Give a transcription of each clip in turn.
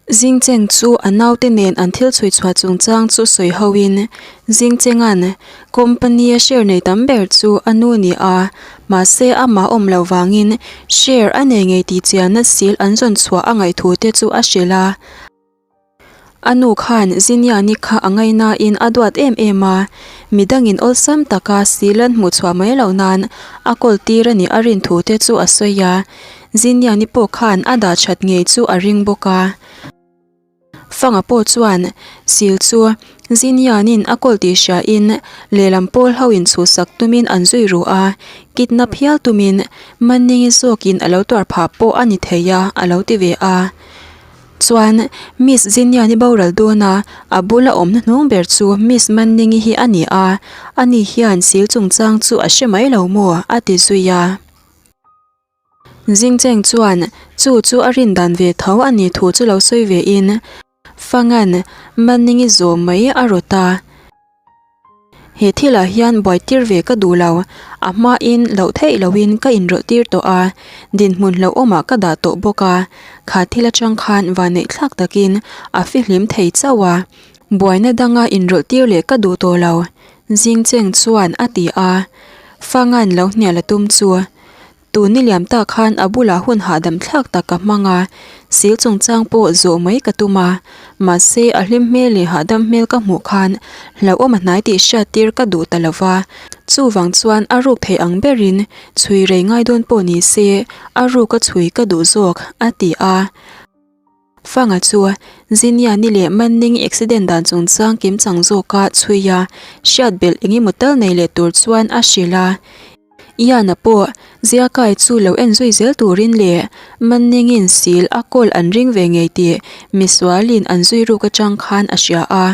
Zingcheng chu a naute nen an thil chhui chhuah chungchang chu sawi hoin Zingchenga'n company-a share nei tam ber chu a nu ni a, mahse amah awm loh vangin share a nei ngei tih chianna sil an zawn chhuah a ngaih thu te chu a hrilh a. A nu khan Ziniani kha a ngainain a duat em em a, midangin awlsam taka sil an hmuh chhuah mai loh nan a kawl tir a nih a rin thu te chu a sawi a. Ziniani pawh khan a dah that ngei chu a ring bawk a. Fanga pawh chuan sil chu Zinianin a kawl tih hriain lehlam pawl ho inchhuhsak tumin an zui ru a, kidnap hial tumin Manningi zawkin a lo tuar phah pawh a ni thei a, a lo ti ve a. Chuan Miss Ziniani boral dawn a, a bula awmna hnung ber chu Miss Manningi hi a ni a, ani hian sil chungchang chu a hre mai lo maw? a ti zui a. Zingcheng chuan chu chu a rin dan ve tho a nih thu chu lo sawi ve in, Fangan Manningi zawm mai a rawt a. He thilah hian buai tir ve ka duh lo, a hmain loh theih lohin ka inrawlh tir tawh a, dinhmun hlauhawmah ka dah tawh bawk a, kha thil atang khan vanneih thlak takin a fihlim thei chauh a, buaina danga inrawlh tir leh ka duh tawh lo, Zingcheng chuan a ti a, Fangan lo hnial a tum chu. Tun ni liam tak khan a bulah hun hahdam thlak tak ka hmang a, sil chungchang pawh zawh mai ka tum a, mahse a hlim hmel leh hahdam hmel ka hmuh khan hlauhawm a hnai tih hriat tir ka duh ta lo va, chuvang chuan a ruk theih ang berin chhui rei ngai dawn pawh ni se a ruk a chhui ka duh zawk, a ti a. Fanga chu Ziniani leh Manning accident dan chungchang kimchang zawka chhui a, hriat belh eng emaw tal nei leh tur chuan a hrilh a. Iana pawh Ziakai chu lo en zui zel turin leh Manning-in sil a kawl an ring ve ngei tih misualin an zui ruk atang khan a hria a,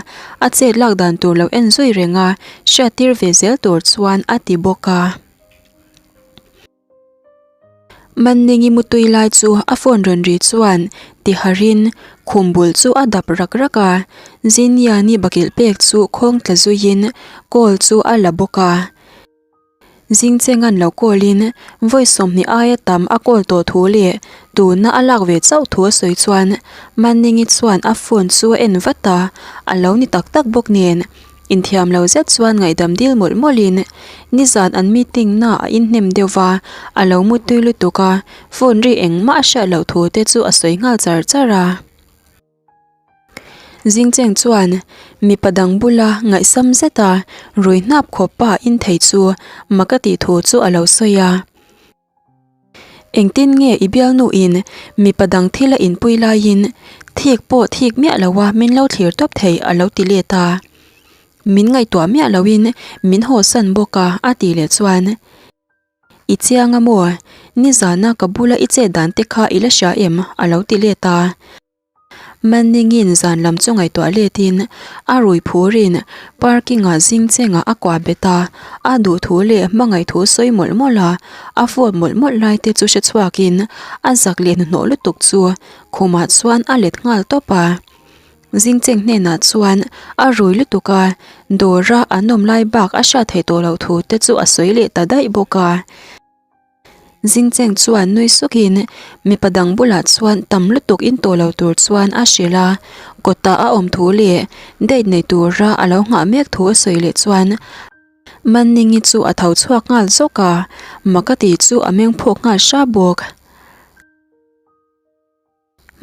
a chet lak dan tur lo en zui reng a, hriattir ve zel tur chuan a ti bawk a. Manningi mutui lai chu a phone rawn ri chuan ti harin khum bul chu a dap rak rak a, Ziniani bakilh pek chu khawng tla zuiin call chu a la bawk a. Zingchenga'n lo call in vawi 20 aia tam a call tawh thu leh tuna a lak ve chauh thu a sawi chuan Manningi chuan a phone chu a en vat a, a lo ni tak tak bawk nen. Inthiam lo zet chuan ngaihdam dil mawlh mawlhin nizan an meeting na a inhnem deuh va, a lo mutui lutuk a, phone ri engmah a hriat loh thu te chu a sawi nghal char char a. Zingcheng chuan mipa dang bula ngaihsam zeta rui hnap khawp pa inthei chu mak a tih thu chu a lo sawi a. Engtin nge i bialnu in mipa dang thil a inpui laiin thik pawh thik miah lo a min lo thlir tawp thei a lo ti let a. Min ngaihtuah miah lo in min hawsan bawk a a tih leh chuan I chiang a maw? Nizana ka bula i chet dan te kha i la hria em? a lo ti let a. Manningin zan lam chu ngaihtuah letin a rui phurin parking-ah zing chengah a kuah bet a, a duh thu leh hmangaih thu sawi mawlh mawlh a, a phone mawlh mawlh lai te chu hre chhuakin a zak leh hnuhnawh lutuk chu khumah chuan a let nghal tawp a. Zing cheng hnenah chuan a rui lutuk a, dawra an awm lai bak a hriat theih tawh loh thu te chu a sawi leh ta daih bawk a. Zingcheng chuan nui sukin mipa dang bulah chuan tam lutuk in tawh lo tur chuan a hrilh a, kawtah a awm thu leh date nei tura a lo nghah mek thu a sawi leh chuan Manningi chu a tho chhuak nghal zawk a, mak a tih chu a meng phawk nghal hra bawk.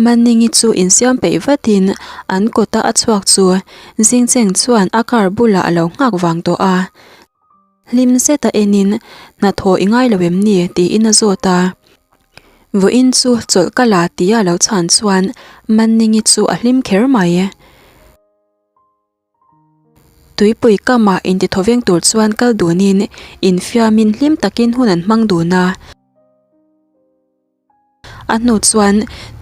Manningi chu insiam peih vatin an kawta a chhuak chu Zingcheng chuan a car bulah a lo nghak vang tawh a. Hlim zeta enin hnathawh i ngai lo em ni tiin a zawt a. Vawiin chu chawlh ka la tia a lo chhan chuan Manningi chu a hlim kher mai. Tuipui kamah intithawveng tur chuan kal dunin infiamin hlim takin hun an hmang dun a. A hnu chuan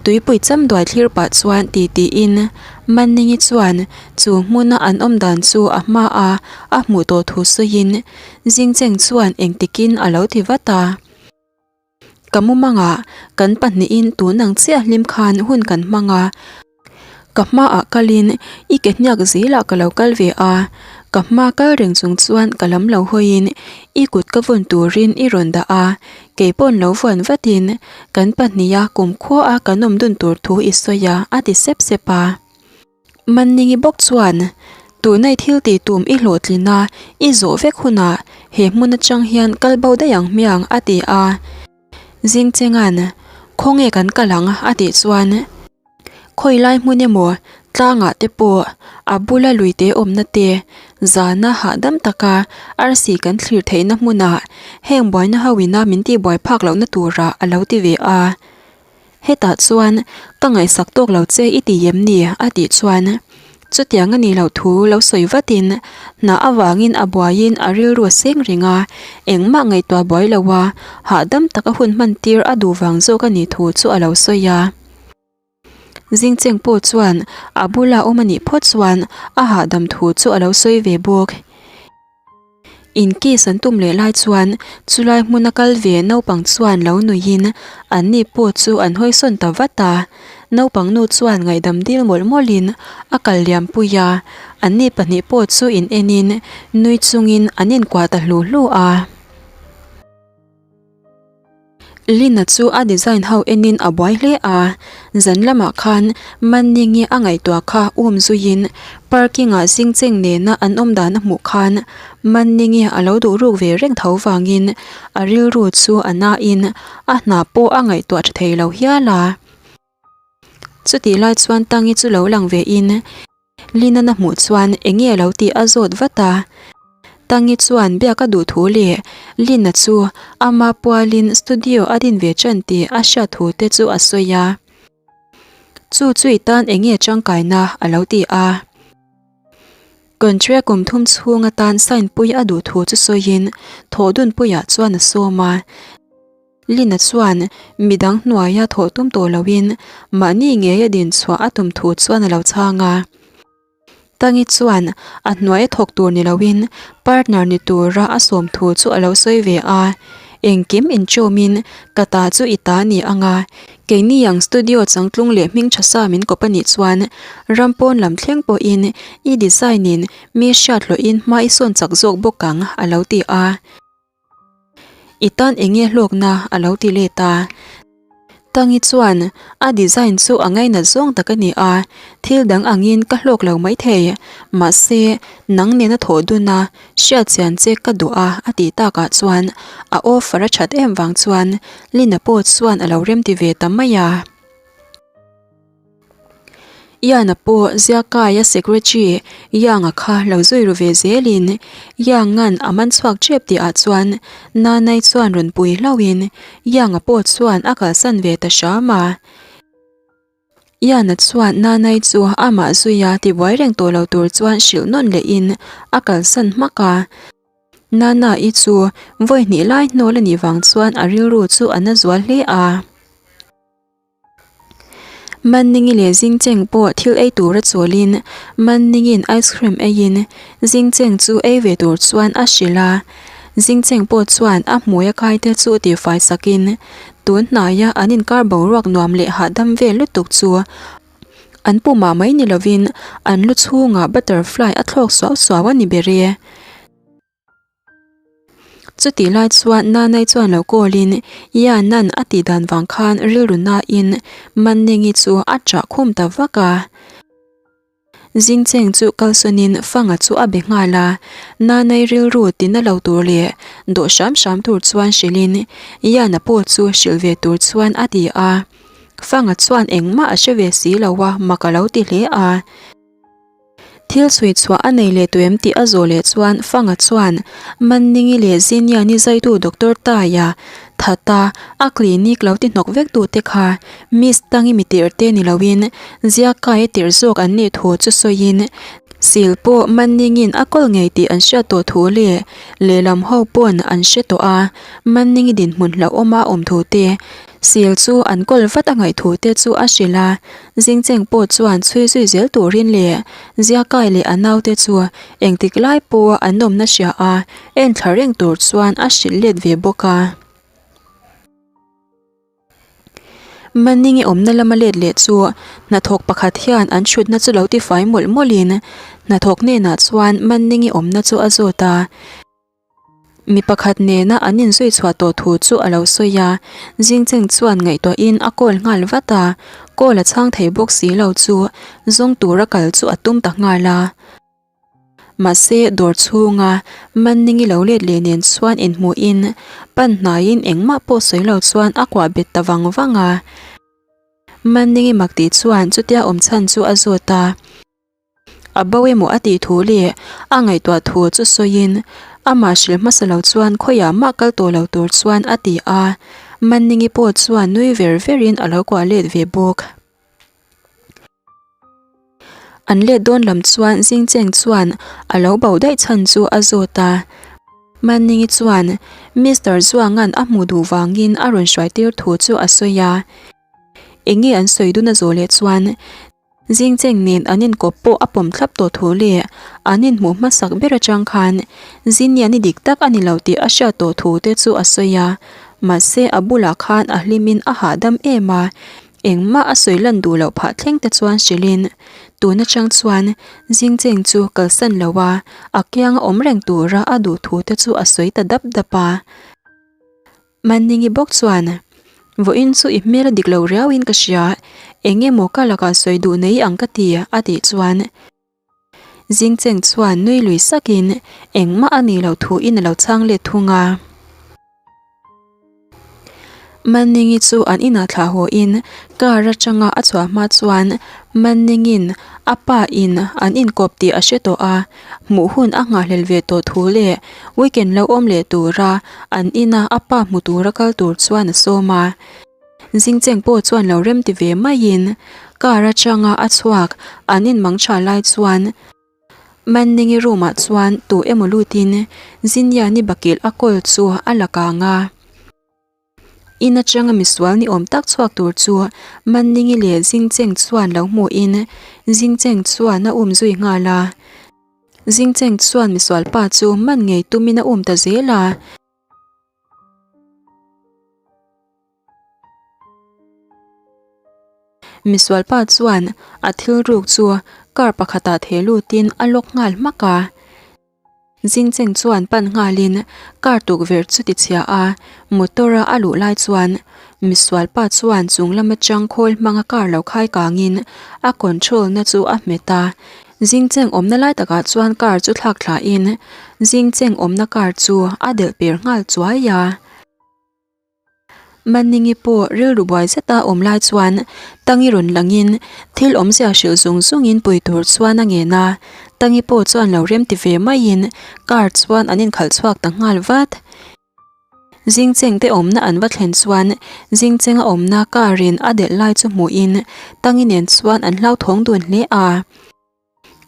tuipui cham duai thlir pah chuan ti tiin Manningi chuan chu hmuna an awm dan chu a hma a a hmuh tawh thu sawiin Zingcheng chuan engtikin a lo ti vat a. Ka mumangah kan pahnihin tun ang chiah hlim khan hun kan hmang a, ka hmaah kalin i ke hniak zelah ka lo kal ve a. Ka hma kal reng chung chuan ka lam lo hawiin i kut ka vawn turin i rawn dah a, kei paw'n lo vawn vatin kan pahniha kumkhua a kan awm dun tur thu i sawi a, a ti sep sep a. Manningi bawk chuan, Tuna i thil tih tum i hlawhtlin a, i zawh vek hunah he hmun atang hian kal bo daih ang hmiang, a ti a. Zingchenga'n, Khawnge kan kal ang? a tih chuan, Khawi lai hmun emaw tlangah te pawh a bula luite awmna te, zana hahdam taka arsi kan thlir theihna hmunah heng buaina ho ina min tihbuai phak lohna turah a lo ti ve a. Hetah chuan ka ngaihsak tawk lo che i ti em ni? a tih chuan chutiang a nih loh thu lo sawi vatin hna avangin a buaiin a rilru a seng reng a, engmah ngaihtuah buai loa hahdam taka hun hman tir a duh vang zawk a nih thu chu a lo sawi a. Zingcheng pawh chuan a bula awm a nih phawt chuan a hahdam thu chu a lo sawi ve bawk. In kiss an tum leh lai chuan chulai hmuna kal ve naupang chuan lo nuihin an ni pawh chu an hawisawn ta vat a. Naupang nu chuan ngaihdam dil mawlh mawlhin a kal liam pui a, an ni pahnih pawh chu in enin nui chungin an inkuah ta hlu hlu a. Lina chu a design ho enin a buai hle a, zan lamah khan Manningi a ngaihtuah kha um zuiin parking ah zingcheng nena an awm dan a hmuh khan Manningi a lo duh ruk ve reng tho vangin a rilru chu a nain a hna pawh a ngaihtuah tha thei lo hial a. Chutih lai chuan Tangi chu lo lang ve in Lina na hmuh chuan eng nge lo tih a zawt vat a. Tangi chuan biak a duh thu leh Lina chu ama pualin studio a din ve ṭan tih a hriat thu te chu a sawi a. Chu chu i tan eng nge ṭangkaina a lo ti a. Contract kum thum chhung atan sign pui a duh thu chu sawiin thawhdunpuiah chuan a sawm a. Lina chuan midang hnuaia thawh tum tawh loin mahni ngeia din chhuah a tum thu chuan a lo chhang a. Tangi chuan a hnuaia thawk tur ni loin partner ni tura a sawm thu chu a lo sawi ve a. Engkim inchawmin ka ta chu i ta ni ang a, keini ang studio changtlung leh hming tha sa min kawp a nih chuan ram pawn lam thleng pawhin i design in mi hriat hlawhin hma i sawn chak zawk bawk ang a lo ti a. I tan eng nge hlawkna a lo ti let a. Tangi chuan a design chu a ngainat zawng tak a ni a, thil dang angin ka hlawk lo maithei, mahse nang nena thawh dun a, hriatchian che ka duh a a tih takah chuan a offer a that em vang chuan Lina pawh chuan a lo remti ve ta mai a. Ian-a pawh Ziakaia secretary Yang-a kha lo zui ru ve zelin Yang-a'n a man chhuak tep tih ah chuan Nanai chuan rawn pui hlauhin Yang-a pawh chuan a kalsan ve ta hram a. Ian-a chuan Nanai chu amah zuia tibuai reng tawh lo tur chuan hrilh nawn lehin a kalsan hmak a. Nana-i chu vawi hnih lai hnawl a nih vang chuan a rilru chu a na zual hle a. Manningi leh Zingcheng pawh thil ei tura chawlin Manningin ice cream eiin Zingcheng chu ei ve tur chuan a hrilh a. Zingcheng pawh chuan a hmui a kai te chu tihfai sakin tun hnaia an inkar boruak nuam leh hahdam vel lutuk chu an pumah mai ni lovin an lu chhungah butterfly a thlawk suau suau a ni ber e. Chutih lai chuan Nanai chuan lo call in Ian-a'n a tih dan vang khan rilru nain Manningi chu a chah khum ta vak a. Zingcheng chu kalsawnin Fanga chu a be nghal a, Nanai rilru tina lo tur leh dawh hram hram tur chuan hrilhin Ian-a pawh chu hrilh ve tur chuan a ti a. Fanga chuan engmah a hre ve si lo a, mak a lo ti hle a. Thil chhui chhuah a nei leh tuem tih a zawh leh chuan Fanga chuan Manningi leh Ziniani zaitu Doctor Taia thata a clinic lo ti hnawk vek tu te kha Miss Tangi mi tirh te ni loin Ziakaia tirh zawk an nih thu chu sawiin Sil pawh Manningin a kawl ngei tih an hriat tawh thu leh lehlam ho pawn an hre tawh a, Manningi dinhmun hlauhawma awm thu te Sil chu an kawl vat a ngaih thu te chu a hrilh a. Zingcheng pawh chuan chhui zui zel turin leh Ziakai leh a naute chu engtik lai pawh an awmna hria a, en thla reng tur chuan a hrilh let ve bawk a. Manning-i awmna lama let leh chu hnathawk pakhat hian an hrutna chu lo tifai mawlh mawlhin hnathawk hnenah chuan Manning-i awmna chu a zawt a. Mi pakhat nena an inzui chhuah tawh thu chu a lo sawi a, Jingcheng chuan ngaihtuahin a call nghal vat a, call a chhang thei bawk si lo chu zawng tura kal chu a tum ta nghal a. Mahse dawr chhunga Manningi lo let leh nen chuan inhmuhin pan hnaiin engmah pawh sawi lo chuan a kuah bet ta vang vang a. Manningi mak tih chuan chutia awm chhan chu a zawt a. A bo emaw a tih thu leh a ngaihtuah thu chu sawiin amah hrilh hmasa lo chuan khawiah mah kal tawh lo tur chuan a ti a, Manningi pawh chuan nui ver verin a lo kuah let ve bawk. An let dawn lam chuan Zingcheng chuan a lo bo daih chhan chu a zawt a, Manningi chuan Mister Zuanga'n a hmuh duh vangin a rawn hruai tir thu chu a sawi a, enge an sawi dun a zawh leh chuan Zingcheng nen an inkawp pawh a pawm thlap tawh thu leh an inhmuh hmasak ber atang khan Ziniani dik tak a ni lo tih a hriat tawh thu te chu a sawi a, mahse a bulah khan a hlimin a hahdam em a, engmah a sawi lan duh loh phah thleng te chuan hrilhin tun atang chuan Zingcheng chu kalsan lo a, a kianga awm reng tura a duh thu te chu a sawi ta dap dap a. Manningi bawk chuan, Vawiin chu i hmel a dik lo riauin ka hria, eng emaw ka lakah sawi duh nei ang ka ti, a tih chuan Zingcheng chuan nui lui sakin engmah a nih loh thuin a lo chhang let thung a. Manningi chu an inah thlah hawhin car atanga a chhuah hma chuan Manningin a pa in an inkawp tih a hre tawh a, hmuh hun a nghahhlel ve tawh thu leh weekend lo awm leh tura an ina a pa hmu tura kal tur chuan a sawm a. Zingcheng pawh chuan lo rem ti ve maiin car atanga a chhuak an inmang tha lai chuan Manningi room ah chuan tu emaw lutin Ziniani bakilh a kawl chu a la kang a. In atanga misual ni awm tak chhuak tur chu Manningi leh Zingcheng chuan lo hmuhin Zingcheng chuan a um zui nghal a. Zingcheng chuan misual pa chu man ngei tumin a um ta zel a. Misual pa chuan a thil ruk chu car pakhatah theh lutin a lock nghal hmak a. Zingcheng chuan pan nghalin car tukverh chu ti chhia a, motor a a luh lai chuan misual pa chuan chung lam atang khawl hmanga car lo khai kangin a control na chu a hmet a. Zingcheng awmna lai takah chuan car chu thlak thlain Zingcheng awmna car chu a delh per nghal chuai a. Manningi pawh rilru buai zeta awm lai chuan Tangi rawn langin thil awmzia hrilh zung zungin pui tur chuan a ngen a, Tangi pawh chuan lo rem ti ve maiin car chuan an inkhalh chhuak ta nghal vat. Zingcheng te awmna an va thlen chuan Zingchenga awmna car in a delh lai chu hmuhin Tangi nen chuan an hlauthawng dun hle a.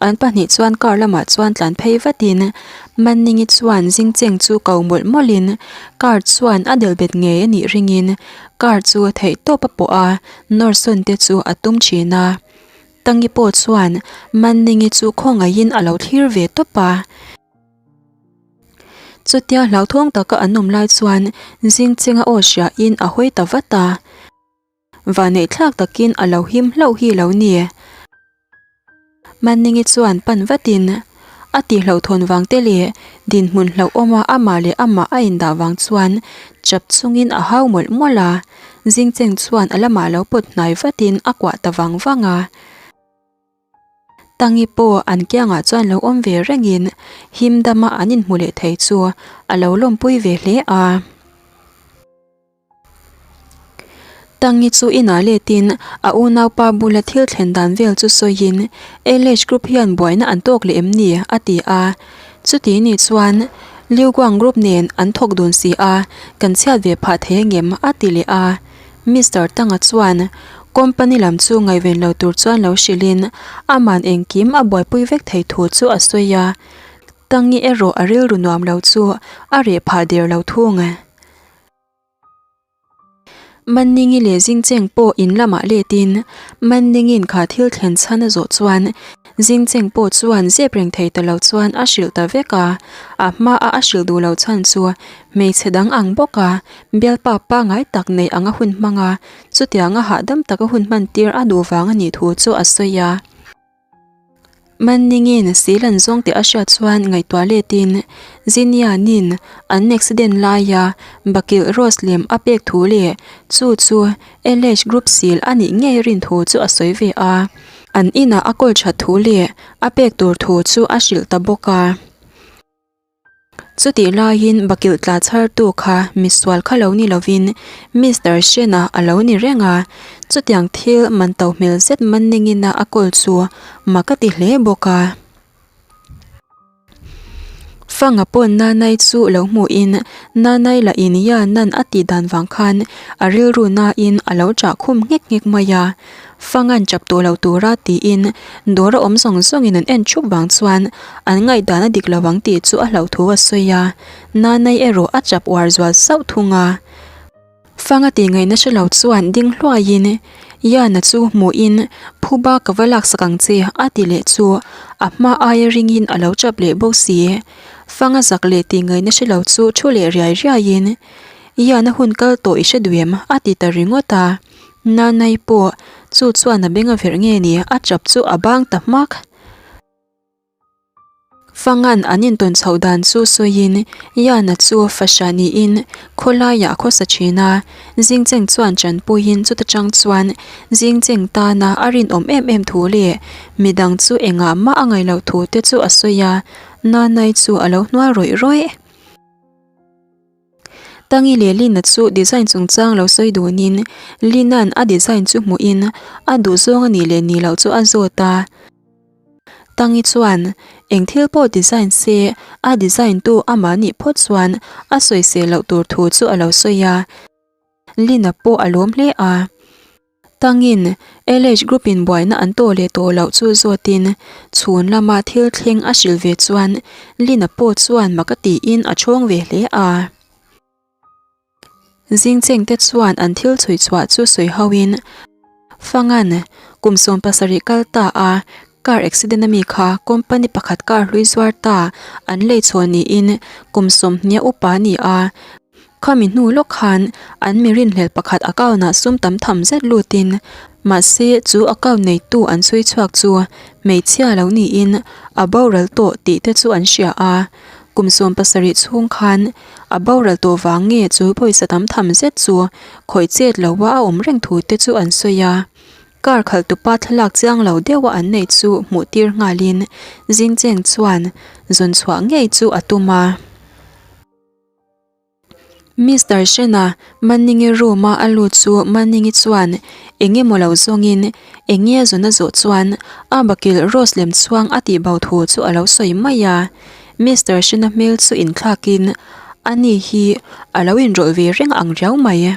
An pahnih chuan car lamah chuan tlan phei vatin Manningi chuan Zingcheng chu ko mawlh mawlhin car chuan a del bet ngei a nih ringin car chu theih tawp a pawh a, nawr sawn te chu a tum thin a. Tangi pawh chuan Manningi chu khawngaihin a lo thlir ve tawp a. Chutia hlauthawng taka an awm lai chuan Zingchenga aw hriain a hawi ta vat a. Vanneih thlak takin a lo him hlauh hi lo ni. Manningi chuan pan vatin a tihhlauhthawn vang te leh dinhmun hlauhawma amah leh amah a indah vang chuan chap chungin a hau mawlh mawlh a, Zingcheng chuan a lamah lo pawt hnai vatin a kuah ta vang vang a. Tangi pawh an kiangah chuan lo awm ve rengin him dama an inhmu leh thei chu a lo lawmpui ve hle a. Tangi chu inah letin a unaupa bula thil thlen dan vel chu sawiin LH Group hian buaina an tawk leh em ni? a ti a. Chuti ni chuan Liu Guang Group nen an thawk dun si a, kan chhiat ve phah thei angem? a ti leh a. Mister Tanga chuan company lam chu ngaihven lo tur chuan lo hrilhin aman engkim a buaipui vek thei thu chu a sawi a. Tangi erawh a rilru nuam lo chu a reh phah der lo thung. Manningi leh Zingcheng pawh in lamah letin Manningin kha thil thlen chhan a zawh chuan Zingcheng pawh chuan zep reng thei ta lo chuan a hrilh ta vek a, a hmaa a hrilh duh lo chhan chu hmeichhe dang ang bawka bialpa pangai tak nei anga hun hmanga chutianga hahdam taka hun hman tir a duh vang a nih thu chu a sawi a. Manningin sil an zawng tih a hriat chuan ngaihtuah letin Zinianin an accident laia bakilh rose lem a pek thu leh chu chu LH group sil a nih ngei rin thu chu a sawi ve a. An inah a kawl that thu leh a pek tur thu chu a hrilh ta bawk a. Chutih laiin bakilh tla chhartu kha misual kha lo ni lovin Mister Shen-a a lo ni reng a, chutiang thil man to hmel zet man ningina a kawl chu mak a ti hle bawk a. Fanga pawn Nanai chu lo hmuhin Nanai lah in Yanan a tih dan vang khan a rilru nain a lo chah khum nghek nghek mai a. Fangan chap tawh lo tura tiin dawr a awm zawng zawngin an en thup vang chuan an ngaihdan a dik lo ang tih chu a hlauh thu a sawi a, Nanai erawh a chap uar zual sauh thung a. Fanga tih ngaihna hre lo chuan ding hluaiin Yana chu hmuhin phuba ka va laksak ang che a ti leh chu a hma aia ringin a lo chap leh bawk si. Fanga zak leh tih ngaihna hre lo chu thu leh riai riaiin Yana hun kal tawh i hre duh em a ti ta ringawt a. Nanai pawh chu chuan a beng a verh nge ni, a chap chu a bang ta hmak. Fangan an intawn chhoh dan chu sawiin Yana chu fahriah niin khawlaiah a khawsa thin a, Zingcheng chuan tanpuiin chuta tang chuan Zingcheng tana a rinawm em em thu leh midang chu engah mah a ngaih loh thu te chu a sawi a, Nanai chu a lo hnual rawih rawih. Tangi leh Lina chu design chungchang lo sawi dunin Lina'n a design chu hmuhin a duhzawng a nih leh nih loh chu a zawt a. Tangi chuan eng thil pawh design se a design tu amah nih phawt chuan a sawisel loh tur thu chu a lo sawi a. Lina pawh a lawm hle a. Tangin LH Group in buaina an tawh leh tawh loh chu zawtin chhun lama thil thleng a hrilh ve chuan Lina pawh chuan mak a tiin a chhawng ve hle a. Zingcheng te chuan an thil chhui chhuah chu sawi hoin Fangan kum 17 kal ta a car accident ami kha company pakhat car hlui zuar ta an lei chhuah niin kum 20 upa a ni a. Khami hnu lawk khan an mi rinhlelh pakhat account ah sum tam tham zet lutin mahse chu account neitu an chhui chhuak chu hmeichhia lo niin a boral tawh tih te chu an hria a. Kum 17 chhung khan a boral tawh vang nge chu pawisa tam tham zet chu khawih chet loha a awm reng thu te chu an sawi a. Car khalh tupa thlalak chiang lo deuha an neih chu hmuh tir nghalin Zingcheng chuan zawn chhuah ngei chu a tum a. Mister Shen-a Manningi room-a a lut chu Manningi chuan eng emaw lo zawngin eng nge zawn a zawh chuan a bakilh rose lem chhuang a tih bo thu chu a lo sawi mai a. Mister Shen-a hmel chu inthlakin ani hi a lo inrawlh ve reng ang riau mai.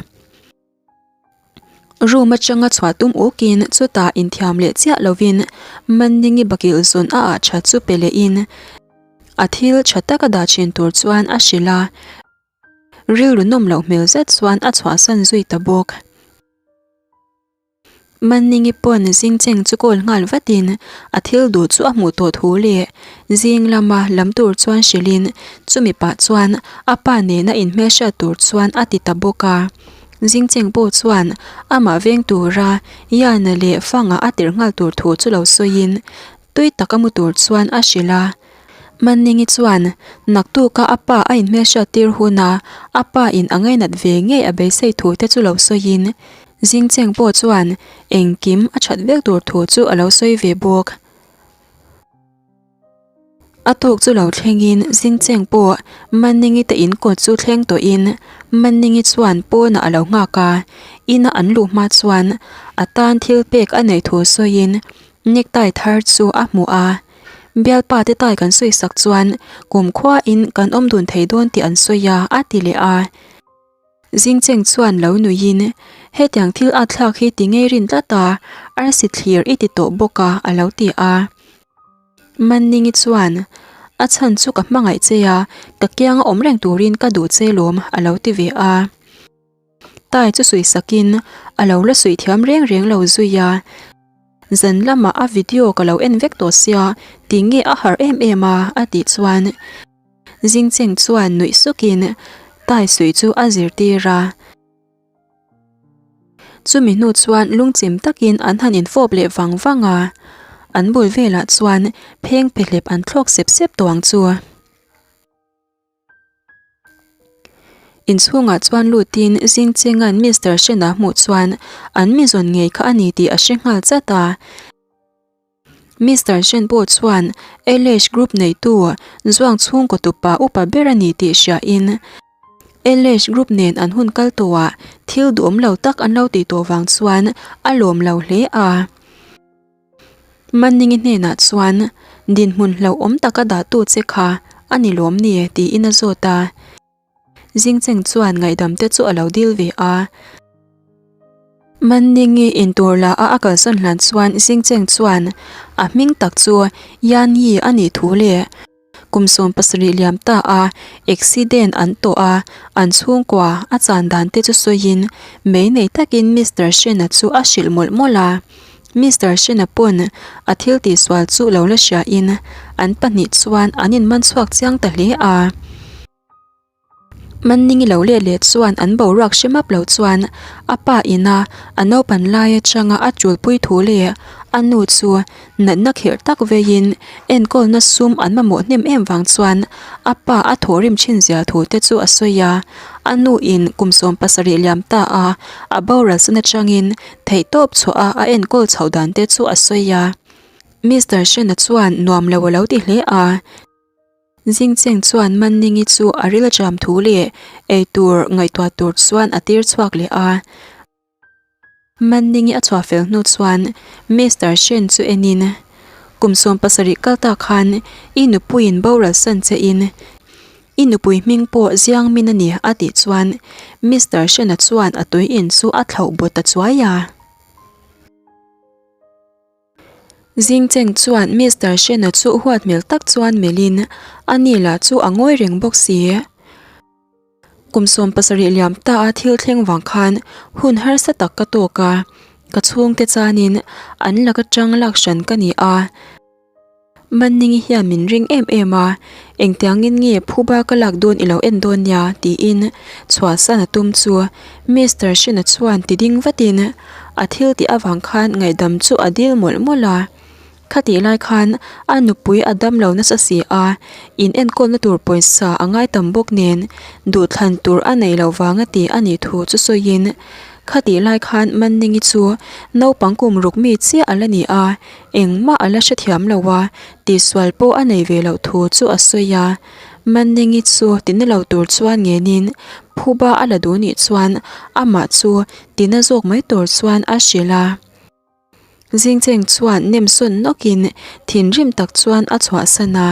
Room atanga chhuah tum ukin chutah inthiam leh chiah lovin Manningi bakilh zawn a ah tha chu pe lehin a thil tha taka dah thin tur chuan a hrilh a, rilru nawm loh hmel zet chuan a chhuahsan zui ta bawk. Manningi pawn Zingcheng chu call nghal vatin a thil duh chu a hmuh tawh thu leh zing lama lam tur chuan hrilhin chumi pah chuan a pa nena inhmelhriat tur chuan a ti ta bawk a. Zingcheng pawh chuan amah veng tura Yana leh Fanga a tirh nghal tur thu chu lo sawiin tui taka mu tur chuan a hrilh a. Manningi chuan naktuka a pa a inhmelhriat tir huna a pa in a ngainat ve ngei a beisei thu te chu lo sawiin Zingcheng pawh chuan engkim a that vek tur thu chu a lo sawi ve bawk. A tuk chu lo thlengin Zingcheng pawh Manningi te in kawt chu thleng tawhin Manningi chuan pawnah a lo nghak a, ina an luh hma chuan a tan thil pek a neih thu sawiin necktie thar chu a hmuh a. Bialpa te tai kan sawi sak chuan kumkhuain kan awm dun thei dawn tih an sawi a, a ti leh a. Zingcheng chuan lo nuiin, Hetiang thil at thlak hi ti ngei rin tlat a, arsi thlir i ti tawh bawk a, a lo ti a. Manningi chuan, A chhan chu ka hmangaih che a, ka kianga awm reng turin ka duh che lawm, a lo ti ve a. Tai chu suih sakin a lo la suih thiam reng reng lo zui a. Zan lamah a video ka lo en vek tawh sia, tinge a harh em em a? a tih chuan Zingcheng chuan nuih sukin Tai suih chu a zirtir a. Chumi hnu chuan lungchim takin an han infawp leh vang vang a, an bul velah chuan pheng phehlep an thlawk sep sep tawh ang chu. Inchhungah chuan lutin Zingchenga'n Mister Shen-a hmuh chuan an mi zawn ngei kha a ni tih a hre nghal chat a. Mister Shen pawh chuan LH Group neitu Zuang chhungkaw tupa upa ber a ni tih hriain LH Group nen an hun kal tawhah thil duhawm lo tak an lo tih tawh vang chuan a lawm lo hle a. Manningi hnenah chuan dinhmun hlauhawm taka dahtu che kha a ni lawm ni tiin a zawt a. Zingcheng chuan ngaihdam te chu a lo dil ve a. Manningi intur la a a kalsawn hlan chuan Zingcheng chuan a hming tak chu Yan Yi a nih thu leh kum 70 liam ta a accident an tawh a, an chhungkua a chan dan te chu sawiin mei nei takin Mister Shen-a chu a hrilh mawlh mawlh a. Mister Shen-a pawn a thil tihsual chu lo la hriain an pahnih chuan an inman chhuak chiang ta hle a. Manningi lo let leh chuan an boruak hre map lo chuan a pa ina a naupan lai atanga a tulpui thu leh a nu chu natna khirh tak veiin enkawlna sum an mamawh hnem em vang chuan a pa a thawhrim thin zia thu te chu a sawi a. A nu in kum 70 liam ta a a boral san atangin theihtawp chhuah a a enkawl chhoh dan te chu a sawi a. Mister Shen-a chuan nuam lo a lo ti hle a. Zingcheng chuan Manningi chu a ril a cham thu leh eitur ngaihtuah tur chuan a tir chhuak leh a. Manningi a chhuah fel hnu chuan Mister Shen chu enin, Kum 70 kal ta khan i nupuiin boral san che in i nupui hming pawh Ziang Min a ni a tih chuan Mister Shen-a chuan a tui in chu a thlauh baw ta chuai a. Zingcheng chuan Mister Shen-a chu huat hmel tak chuan melhin a ni lah chu a ngawi reng bawk si. Kum 70 liam ta a thil thleng vang khan hun harsa tak ka tawk a, ka chhungte chanin an lak atang lak hran ka ni a. Manningi hian min ring em em a, engtiangin nge phuba ka lak dawn i lo en dawn nia tiin chhuahsan a tum chu Mister Shin-a chuan ti ding vatin a thil tih avang khan ngaihdam chu a dil mawlh mawlh a. Khatih lai khan a nupui a dam lo nasa si a, in enkawlna tur pawisa a ngai tam bawk nen duhthlan tur a nei lo vang a ti a nih thu chu sawiin khatih lai khan Manningi chu naupang kum ruk mi chiah a la ni a, Engmah a la hrethiam lo a, tihsual pawh a nei ve loh thu chu a sawi a. Manningi chu tina lo tur chuan ngenin phuba a la duh nih chuan amah chu tina zawk mai tur chuan a hrilh a. Zingcheng chuan nem sawn nawkin thinrim tak chuan a chhuahsan a.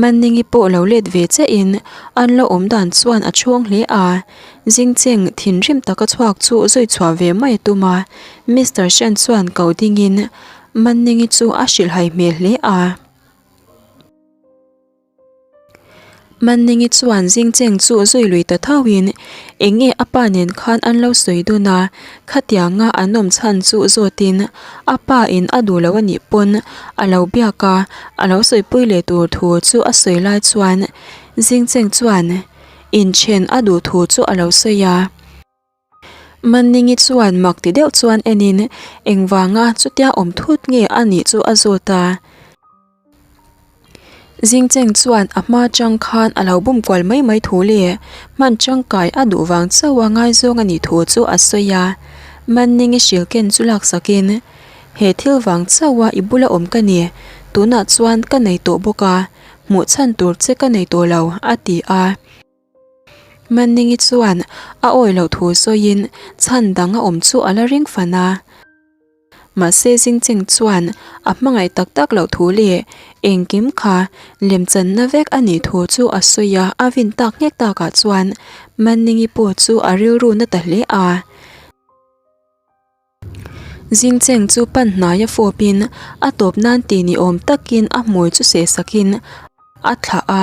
Manningi pawh lo let ve chiahin an lo awm dan chuan a chhawng hle a, Zingcheng thinrim taka chhuak chu zui chhuah ve mai a tum a, Mister Shen chuan ko dingin Manningi chu a hrilhhai hmel hle a. Manningi chuan Zingcheng chu zui lui ta thauhin eng nge a pa nen khan an lo sawi dun a, khatianga an awm chhan chu zawtin A pa in a duh lo a nih pawn a lo biak a, a lo sawipui leh tur thu chu a sawi lai chuan Zingcheng chuan inthen a duh thu chu a lo sawi a. Manningi chuan mak ti deuh chuan enin engvanga chutia awm thut nge a nih chu a zawt a. Zingcheng chuan a hma chang khan a lo bum kual mai mai thu leh hman tangkai a duh vang chauh a ngaizawng a nih thu chu a sawi a. Manningi hril ken chu laksakin, He thil vang chauh a i bula awm ka ni, tunah chuan ka nei tawh bawk a, hmuh chhan tur che ka nei tawh lo, a ti a. Manningi chuan a awi loh thu sawiin chhan dang a awm chu a la ring fan a. Mahse Zingcheng chuan a hmangaih tak tak loh thu leh engkim kha lemchanna vek a nih thu chu a sawi a, a vin tak nghek takah chuan Manningi pawh chu a rilru na ta hle a. Zingcheng chu pan hnaia fawpin a tawp nan ti ni awm takin a hmui chu seh sakin a thlah a,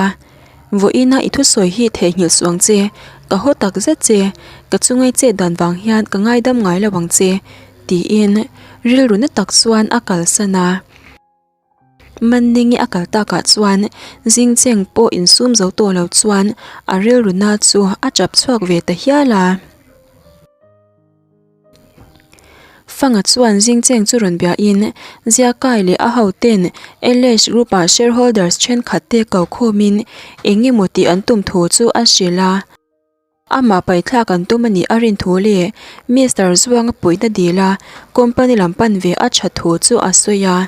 Vawiina i thusawi hi theihnghilh suh ang che, ka haw tak zet che. Ka chungai chet dan vang hian ka ngaidam ngai lo ang che, tiin rilru na tak chuan a kalsan a. Manningi a kal takah chuan Zingcheng pawh insum zo tawh lo chuan a rilru na chu a chap chhuak ve ta hial a. Fanga chuan Zingcheng chu rawn biahin Ziakai leh a hoten LH Group-ah shareholders thenkhat te ko khawmin eng emaw tih an tum thu chu a hrilh a. Amah paithlak an tum a nih a rin thu leh Mister Zuanga puihna dil a company lam pan ve a tha thu chu a sawi a.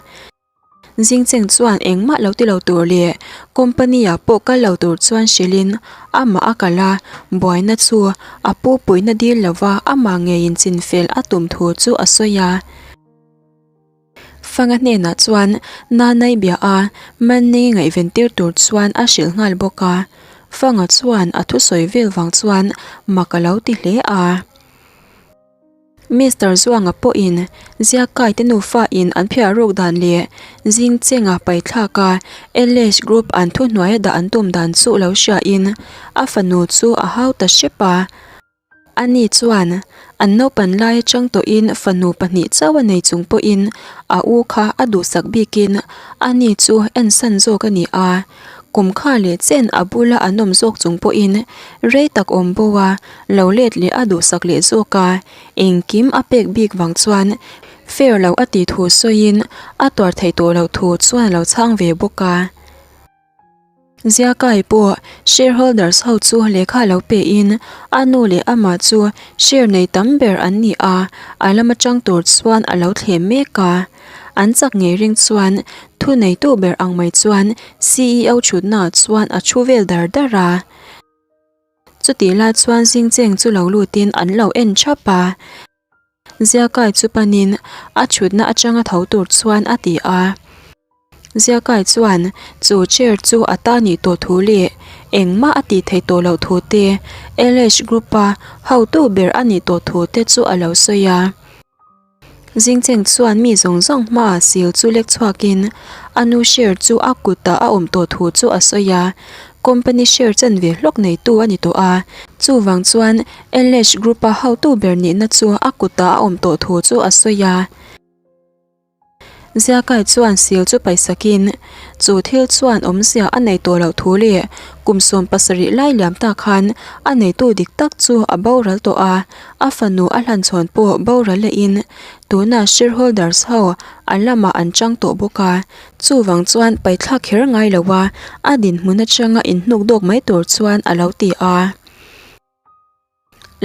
Zingcheng chuan engmah lo ti lo tur leh company ah pawh kal lo tur chuan hrilhin amah a kal a, buaina chu a pu puihna dil lova amah ngeiin chinfel a tum thu chu a sawi a. Fanga hnenah chuan Nanai bia a, Manny ngaihven tir tur chuan a hrilh nghal bawk a. Fanga chuan a thusawi vel vang chuan mak a lo ti hle a. Mister Zuanga pawhin Ziakai te nufa in an phiah ruk dan leh Zingchenga paithlak a LH Group an thuhnuaia dah an tum dan chu lo hriain a fanu chu a hau ta hrep a. Ani chuan an naupan lai atang tawhin fanu pahnih chauh a nei chung pawhin a u kha a duhsak bikin ani chu ensan zawk a ni a. Kum kha leh chen a bula an awm zawk chung pawhin rei tak awm bo a, lo let leh a duhsak leh zawk a, engkim a pek bik vang chuan fair lo a tih thu sawiin a tuar theih tawh loh thu chuan a lo chhang ve bawk a. Ziakai pawh shareholders ho chu lehkha lo pe in a nu leh amah chu share nei tam ber an ni a, a lam atang tur chuan a lo thlem mek a. An chak ngei ring chuan thu neitu ber ang mai chuan ceo thutnaah chuan a thu vel dar dar a. Chutih lai chuan Zingcheng chu lo lutin an lo en thap a. Ziakai chu panin a thutna atanga tho tur chuan a ti a. Ziakai chuan chu chair chu a ta nih tawh thu leh engmah a tih theih tawh loh thu te, LH Group-a hotu ber a nih tawh thu te chu a lo sawi a. Zingcheng chuan mi zawng zawng hmaah sil chu lek chhuakin a nu share chu a kutah a awm tawh thu chu a sawi a, company share chanve hlawk neitu a ni tawh a, chuvang chuan LH Group-a hotu ber nihna chu a kutah a awm tawh thu chu a sawi a. Ziakai chuan sil chu paisakin chu thil chuan awmzia a nei tawh loh thu leh kum 70 lai liam ta khan a neitu dik tak chu a boral tawh a, a fanu a hlanchhawn pawh boral lehin tunah shareholders ho an lamah an chang tawh bawk a, chuvang chuan paithlak kher ngai lo a, a dinhmun atanga inhnuk dawk mai tur chuan a lo ti a.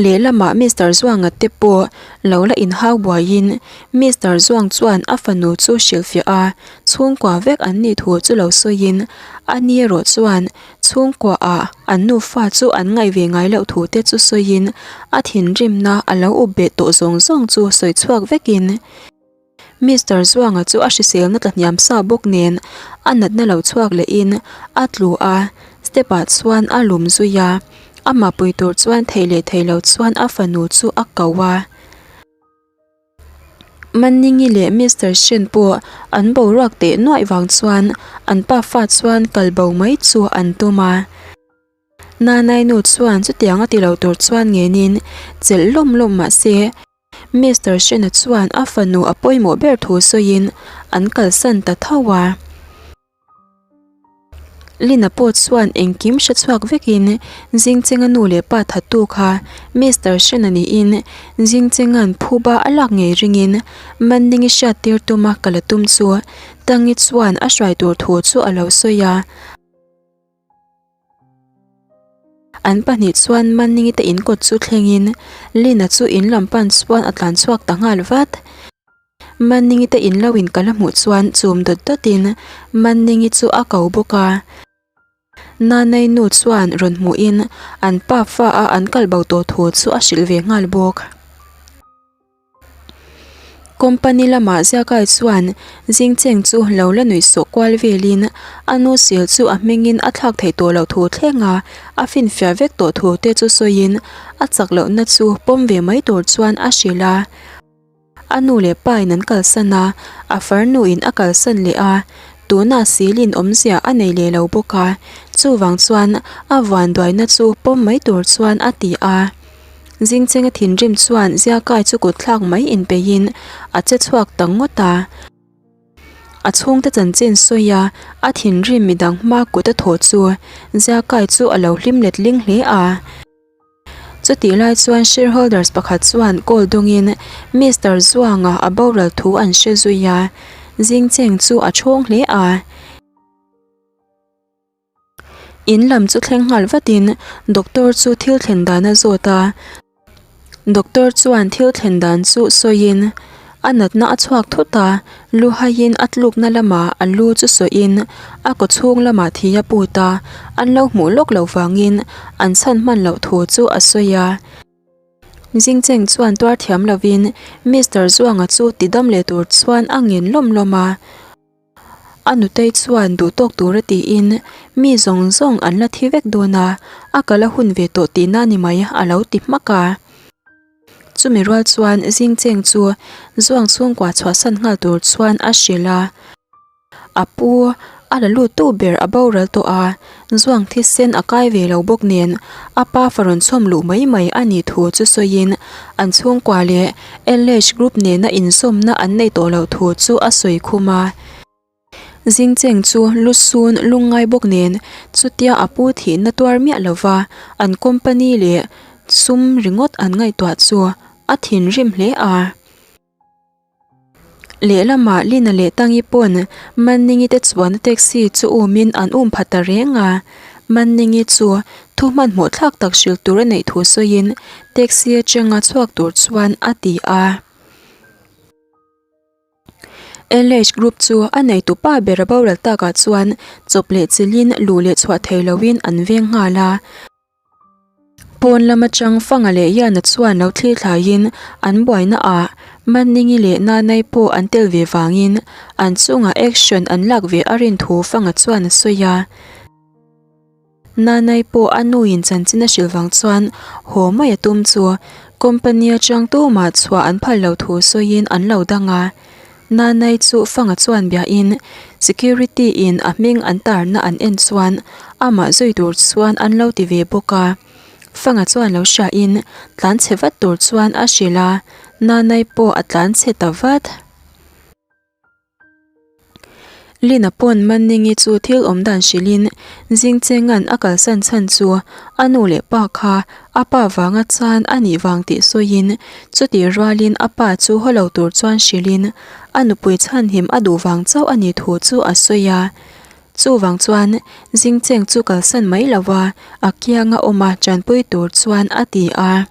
Lehlamah Mister Zuanga te pawh lo la inhau buaiin Mister Zuang chuan a fanu chu hrilhfiah a, chhungkua vek an nih thu chu lo sawiin a ni erawh chuan chhungkua ah an nufa chu an ngaih ve ngai loh thu te chu sawiin a thinrimna a lo up beh tawh zawng zawng chu sawi chhuak vekin Mister Zuanga chu a hriselna tla hniam sa bawk nen a natna lo chhuak lehin a tlu a, step ah chuan a lum zui a, amah pui tur chuan thei leh thei lo chuan a fanu chu a ko a. Manningi leh Mister Shen pawh an boruak teh nuaih vang chuan an pafa chuan kal bo mai chu an tum a. Nanai nu chuan chutiang a ti lo tur chuan ngenin chelh lawm lawm mah se, Mister Shena chuan a fanu a pawimawh ber thu sawiin an kalsan ta tho a. Lina pawh chuan engkim hre chhuak vekin Zingchenga nu leh pa thattu kha Mister Shena niin Zingchenga'n phuba a lak ngei ringin Manningi hriattir tuma kal a tum chu Tangi chuan a hruai tur thu chu a lo sawi a. An pahnih chuan Manningi te in kawt chu thlengin Lina chu in lam pan chuan a tlan chhuak ta nghal vat. Manningi te in lo in kal a hmuh chuan chum dawt dawtin Manningi chu a ko bawk a. Nanai nu chuan rawn hmuhin an pa fa a an kal bo tawh thu chu a hrilh ve nghal bawk. Company lamah Ziakai chuan Zingcheng chu lo la nuih sawh kual velin a nu sel chu a hmingin a thlak theih tawh loh thu thleng a, a finfiah vek tawh thu te chu sawiin a chak lohna chu pawm ve mai tur chuan a hrilh a. A nu leh pa in an kalsan a, a farnu in a kalsan leh a, tunah silin awmzia a nei leh lo bawk a, chuvang chuan a vanduaina chu pawm mai tur chuan a ti a. Zingchenga thinrim chuan Ziakai chu kut thlak mai inpeihin a che chhuak ta ngawt a. A chhungte chanchin sawi a, a thinrim midang hma kut a thawh chu Ziakai chu a lo hlim let ling hle a. Chutih lai chuan shareholders pakhat chuan call dawngin Mister Zuanga a boral thu an hre zui a, Zingcheng chu a chhawng hle a. In lam chu thleng nghal vatin doctor chu thil thlen dan a zawt a, doctor chuan thil thlen dan chu sawiin a natna a chhuak thut a, lu haiin a tlukna lamah a lu chu sawiin a kaw chhung lamah thi a put a, an lo hmuh lawk loh vangin an chhan hman loh thu chu a sawi a. Zingcheng chuan tuar thiam lovin Mister Zuanga chu tidam leh tur chuan a ngen lawm lawm a. A nutei chuan duh tawk tura tiin mi zawng zawng an la thi vek dawn a, a kal a hun ve tawh tihna ni mai a lo ti hmak a. Chumi rual chuan Zingcheng chu Zuang chhungkua chhuahsan nghal tur chuan a hrilh a. A pu, a la lut tu ber a boral tawh a, Zuang thisen a kai ve lo bawk nen a pa fa rawn chhawm luh mai mai a nih thu chu sawiin an chhungkua leh LH Group nena inzawmna an nei tawh loh thu chu a sawi khum a. Zingcheng chu lu sun lungngai bawk nen chutia a pu thihna tuar miah lova an company leh sum ringawt an ngaihtuah chu a thinrim hle a. Lehlamah Lina leh Tangi pawn Manningi te chuanna taxi chu umin an um pha ta reng a. Manningi chu thu hmanhmawh thlak tak hrilh tur a neih thu sawiin taxi atanga chhuak tur chuan a ti a. LH Group chu a neitu pa ber a boral takah chuan chawp leh chilhin luh leh chhuah thei loin an veng nghal a. Pawn lam atang Fanga leh Yana chuan lo thlir thlaiin an buaina ah Manningi leh Nanai pawh an tel ve vangin an chungah action an lak ve a rin thu Fanga chuan a sawi a. Nanai pawh a nuin chanchin a hrilh vang chuan haw mai a tum chu company atang tumah chhuah an phal lo thu sawiin an lo dang a. Nanai chu Fanga chuan biain security in a hming an tarna an en chuan amah zui tur chuan an lo ti ve bawk a. Fanga chuan lo hriain tlan chhe vat tur chuan a hrilh a, Nanai pawh a tlan chhe ta vat. Lina pawn Manningi chu thil awm dan hrilhin Zingchenga'n a kalsan chhan chu a nu leh pa kha A pa vanga chan a nih vang tih sawiin chutih rualin a pa chu haw lo tur chuan hrilhin a nupui chhanhim a duh vang chauh a nih thu chu a sawi a. Chuvang chuan Zingcheng chu kalsan mai lova a kianga awm a tanpui tur chuan a ti a.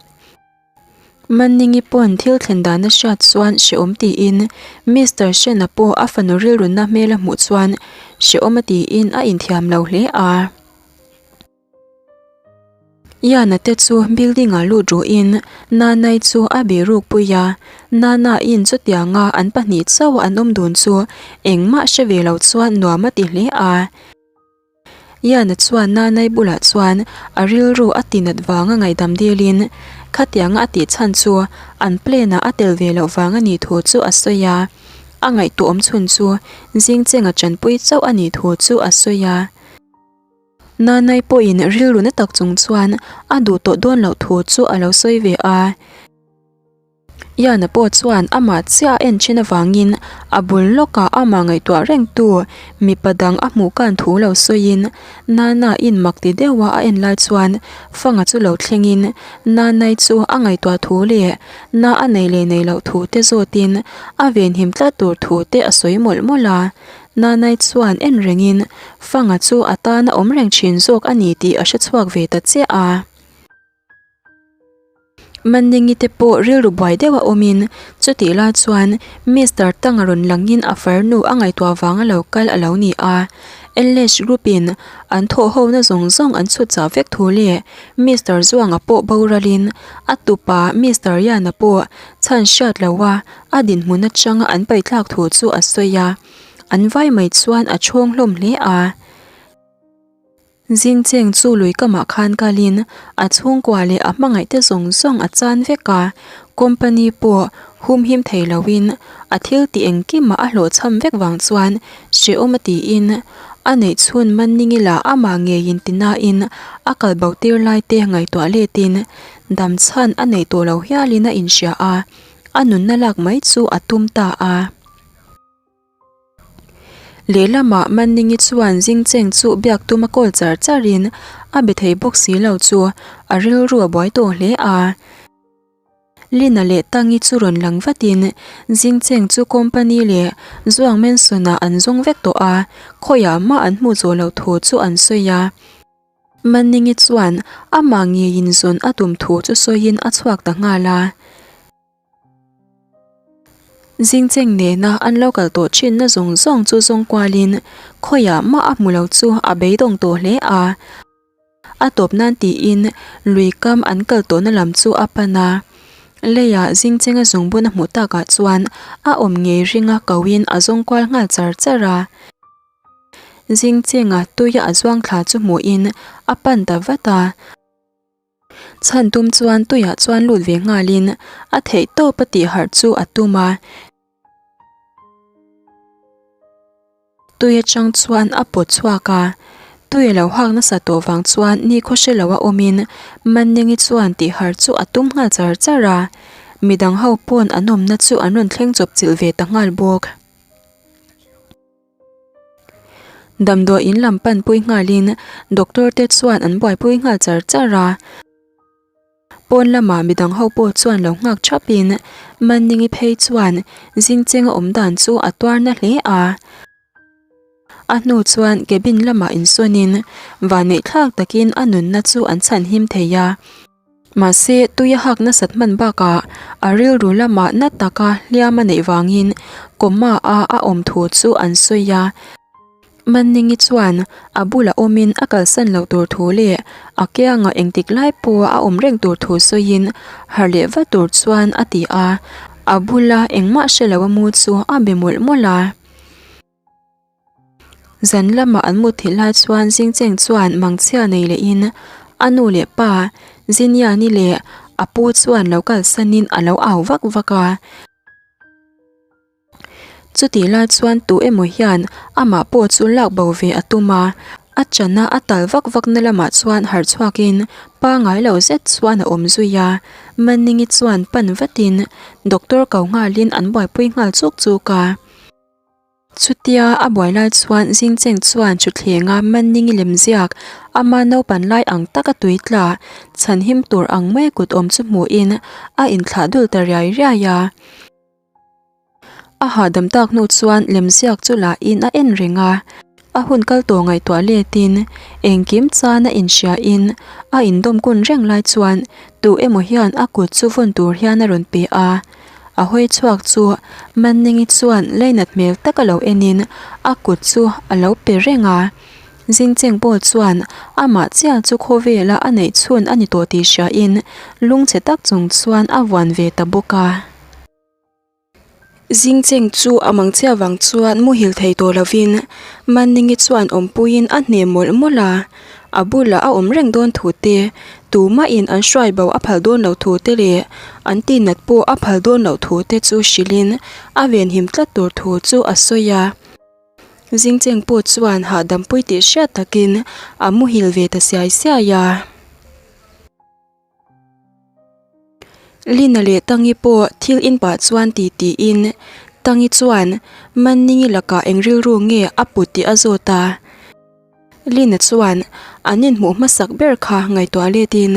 Manningi pawn thil thlen dan a hriat chuan hrehawm tiin Mister Shen-a pawh a fanu rilrunna hmel a hmuh chuan hrehawm a tiin a inthiam lo hle a. Yana te chu building ah lut ruhin Nanai chu a biruk pui a, Nana in chutianga an pahnih chauh an awm dun chu engmah hre ve lo chuan nuam a ti hle a. Yana chuan Nanai bulah chuan a rilru a tinat vanga ngaihdam dilin khatianga a tih chhan chu an plan ah a tel ve loh vang a nih thu chu a sawi a, a ngaihtuah awm chhun chu Zingchenga tanpui chauh a nih thu chu a sawi a. Nanai pawhin rilru na tak chung chuan a duh tawh dawn loh thu chu a lo sawi ve a. Yana pawh chuan amah chiah a en thin avangin a bul lawkah amah ngaihtuah rengtu mipa dang a hmuh kan thu lo sawiin Nana-in mak ti deuha a en lai chuan Fanga chu lo thlengin Nanai chu a ngaihtuah thu leh na a nei leh nei loh thu te zawtin a venhim tlat tur thu te a sawi mawlh mawlh a. Nanai chuan en rengin Fanga chu a tan a awm reng thin zawk a ni tih a hre chhuak ve ta chiah a. Manningi te pawh rilru buai deuh a awmin chutih lai chuan Mister Tanga rawn langin a farnu a ngaihtuah vanga lo kal a lo ni a. English group in an thawh hona zawng zawng an chhut chah vek thu leh Mister Zuanga pawh boralin a tupa Mister Yana pawh chhan hriat loha A dinhmun atanga an paihthlak thu chu a sawi a, an vai mai chuan a chhawng hlawm hle a. Zingcheng chu lui kamah khan kalin a chhungkua leh a hmangaihte zawng zawng a chan vek a, company pawh humhim thei loin a thil tih engkimah a hlawhchham vek vang chuan hrehawm a tiin. A neih chhun Manningi lah amah ngeiin ti nain a kal bo tir lai te ngaihtuah letin dam chhan a neih tawh lo hialin a inhria a, a nunna lak mai chu a tum ta a. Lehlamah Manningi chuan Zingcheng chu biak tum a kawl char charin a be thei bawk si lo chu a rilru a buai tawh hle a. Lina leh Tangi chu rawn lang vatin Zingcheng chu company leh Zuang Mansion-ah an zawng vek tawh a, khawiah mah an hmuh zawh loh thu chu an sawi a. Manningi chuan amah ngeiin zawn a tum thu chu sawiin a chhuak ta nghal a. Zingcheng nena an lo kal tawh thinna zawng zawng chu zawng kualin khawiah mah a hmu lo chu a beidawng tawh hle a. A tawp nan tiin lui kam an kal tawhna lam chu a pan a. Leiah Zingchenga zungbun a hmuh takah chuan a awm ngei ringa koin a zawng kual nghal char char a. Zingchenga tuia a zuang thla chu hmuhin a pan ta vat a. Chhan tum chuan tuiah chuan lut ve nghalin a theih tawp a tih harh chu a tum a. Tui atang chuan a pawt chhuak a, tui a lo hak nasa tawh vang chuan nikhaw hre lo a awmin Mannengi chuan tih harh chu a tum nghal char char a. Midang ho pawn an awmna chu an rawn thleng chawp chilh ve ta nghal bawk. Damdawi in lam panpui nghalin doctor te chuan an buaipui nghal char char a. Pawn lamah midang ho pawh chuan lo nghak thapin Manningi phei chuan Zingchenga awm dan chu a tuar na hle a. A hnu chuan cabin lamah insawnin vanneih thlak takin a nunna chu an chhanhim thei a. Mahse, tui a hak nasat hman bakah a rilru lamah na taka hliam a neih vangin coma a a awm thu chu an sawi a. Manningi chuan a bulah awmin a kalsan loh tur thu leh a kiangah engtik lai pawha a awm reng tur thu sawiin harh leh vat tur chuan a ti a, a bula engmah hre lo a mu chu a be mawlh mawlh a. Zan lamah an mut thih lai chuan Zingcheng chuan mangchhia nei lehin a nu leh pa Ziniani leh a pu chuan lo kalsanin a lo au vak vak a. Chutih lai chuan tu emaw hian amah pawh chu lak bo ve a tum a, a chana a tal vak vak na lamah chuan harh chhuakin pangai lo zet chuan a awm zui a. Manningi chuan pan vatin doctor ko nghalin an buaipui nghal chuk chuk a. Chutia a buai lai chuan Zingcheng chuan thuthlenga Manningi lem ziak ama naupan lai ang taka tui tla chhanhim tur ang mai kut awm chu hmuhin a inthlah dul ta riai riai a. A hahdam tak hnu chuan lem ziak chu lahin a en reng a. A hun kal tawh ngaihtuah letin engkim chan a inhriain a indawm kun reng lai chuan tu emaw hian a kut chu vawn tur hian a rawn pe a. A hawi chhuak chu Manningi chuan leinat hmel tak a lo enin a kut chu a lo pe reng a. Zingcheng pawh chuan amah chiah chu khawvela a neih chhun a ni tawh tih hriain lungchhe tak chung chuan a vuan ve ta bawk a. Zingcheng chu a mangchhia vang chuan muhil thei tawh lovin Manningi chuan awmpuiin a hne mawlh mawlh a, a bulah a awm reng dawn thu te, tumahin an hruai bo a phal dawn loh thu te leh an tihnat pawh a phal dawn loh thu te chu hrilhin a venhim tlat tur thu chu a sawi a. Zingcheng pawh chuan hahdampui tih hriat takin a muhil ve ta siai siai a. Lina leh Tangi pawh thil in pah chuan ti tiin Tangi chuan Manningi lakah eng rilru nge a put tih a zawt a. Lina chuan an inhmuh hmasak ber kha ngaihtuah letin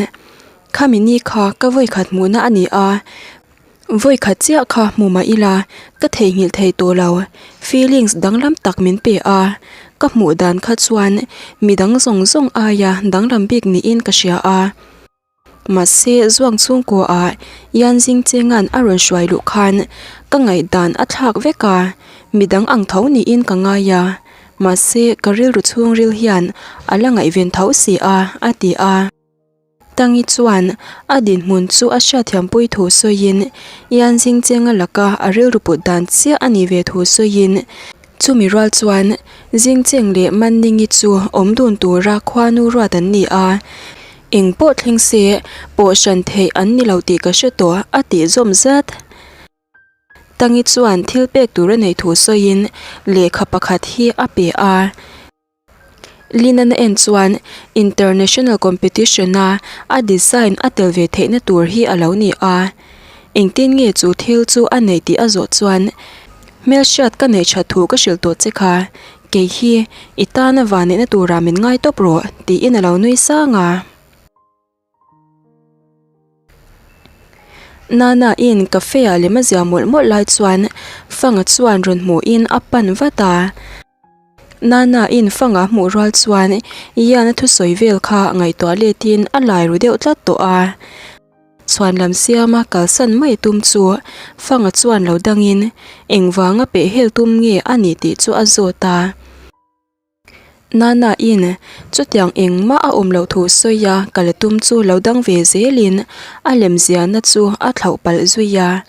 Khami ni kha ka vawikhat hmuhna a ni a, Vawikhat chiah kha hmu mah ila ka theihnghilh thei tawh lo, feelings danglam tak min pe a, ka hmuh dan kha chuan midang zawng zawng aia danglam bik niin ka hria a. Mahse Zuang chhungkuaah Yan Zingchenga'n a rawn hruai luh khan ka ngaihdan a thlak vek a, midang ang tho niin ka ngai a, mahse ka rilru chhungril hian a la ngaihven tho si a, a ti a. Tangi chuan a dinhmun chu a hriatthiampui thu sawiin Yan Zingchenga laka a rilru put dan chiah a nih ve thu sawiin chumi rual chuan Zingcheng leh Manningi chu awm dun tura khuanu ruat an ni a, eng pawh thleng se pawh hran theih an ni lo tih ka hre tawh a tih zawm zat. Tangi chuan thil pek tur a neih thu sawiin lehkha pakhat hi a pe a. Lin-an a en chuan international competition-a a design a tel ve theihna tur hi a lo ni a. Engtin nge chu thil chu a neih tih a zawh chuan, Hmelhriat ka neih that thu ka hrilh tawh che kha, kei hi i tana vanneihna turah min ngai tawp rawh, tiin a lo nui sang a. Nana in cafe ah lem a zia mawlh mawlh lai chuan Fanga chuan rawn hmuhin a pan vat a. Nana in Fanga hmuh rual chuan Ian a thusawi vel kha ngaihtuah letin a lai ru deuh tlat tawh a. Chhuan lam siama kalsan mai tum chu Fanga chuan lo dangin engvanga pehhel tum nge a nih tih chu a zawt a. Nana in chutiang engmah a awm loh thu sawi a kal tum chu lo dang ve zelin a lem ziahna chu a thlauh palh zui a.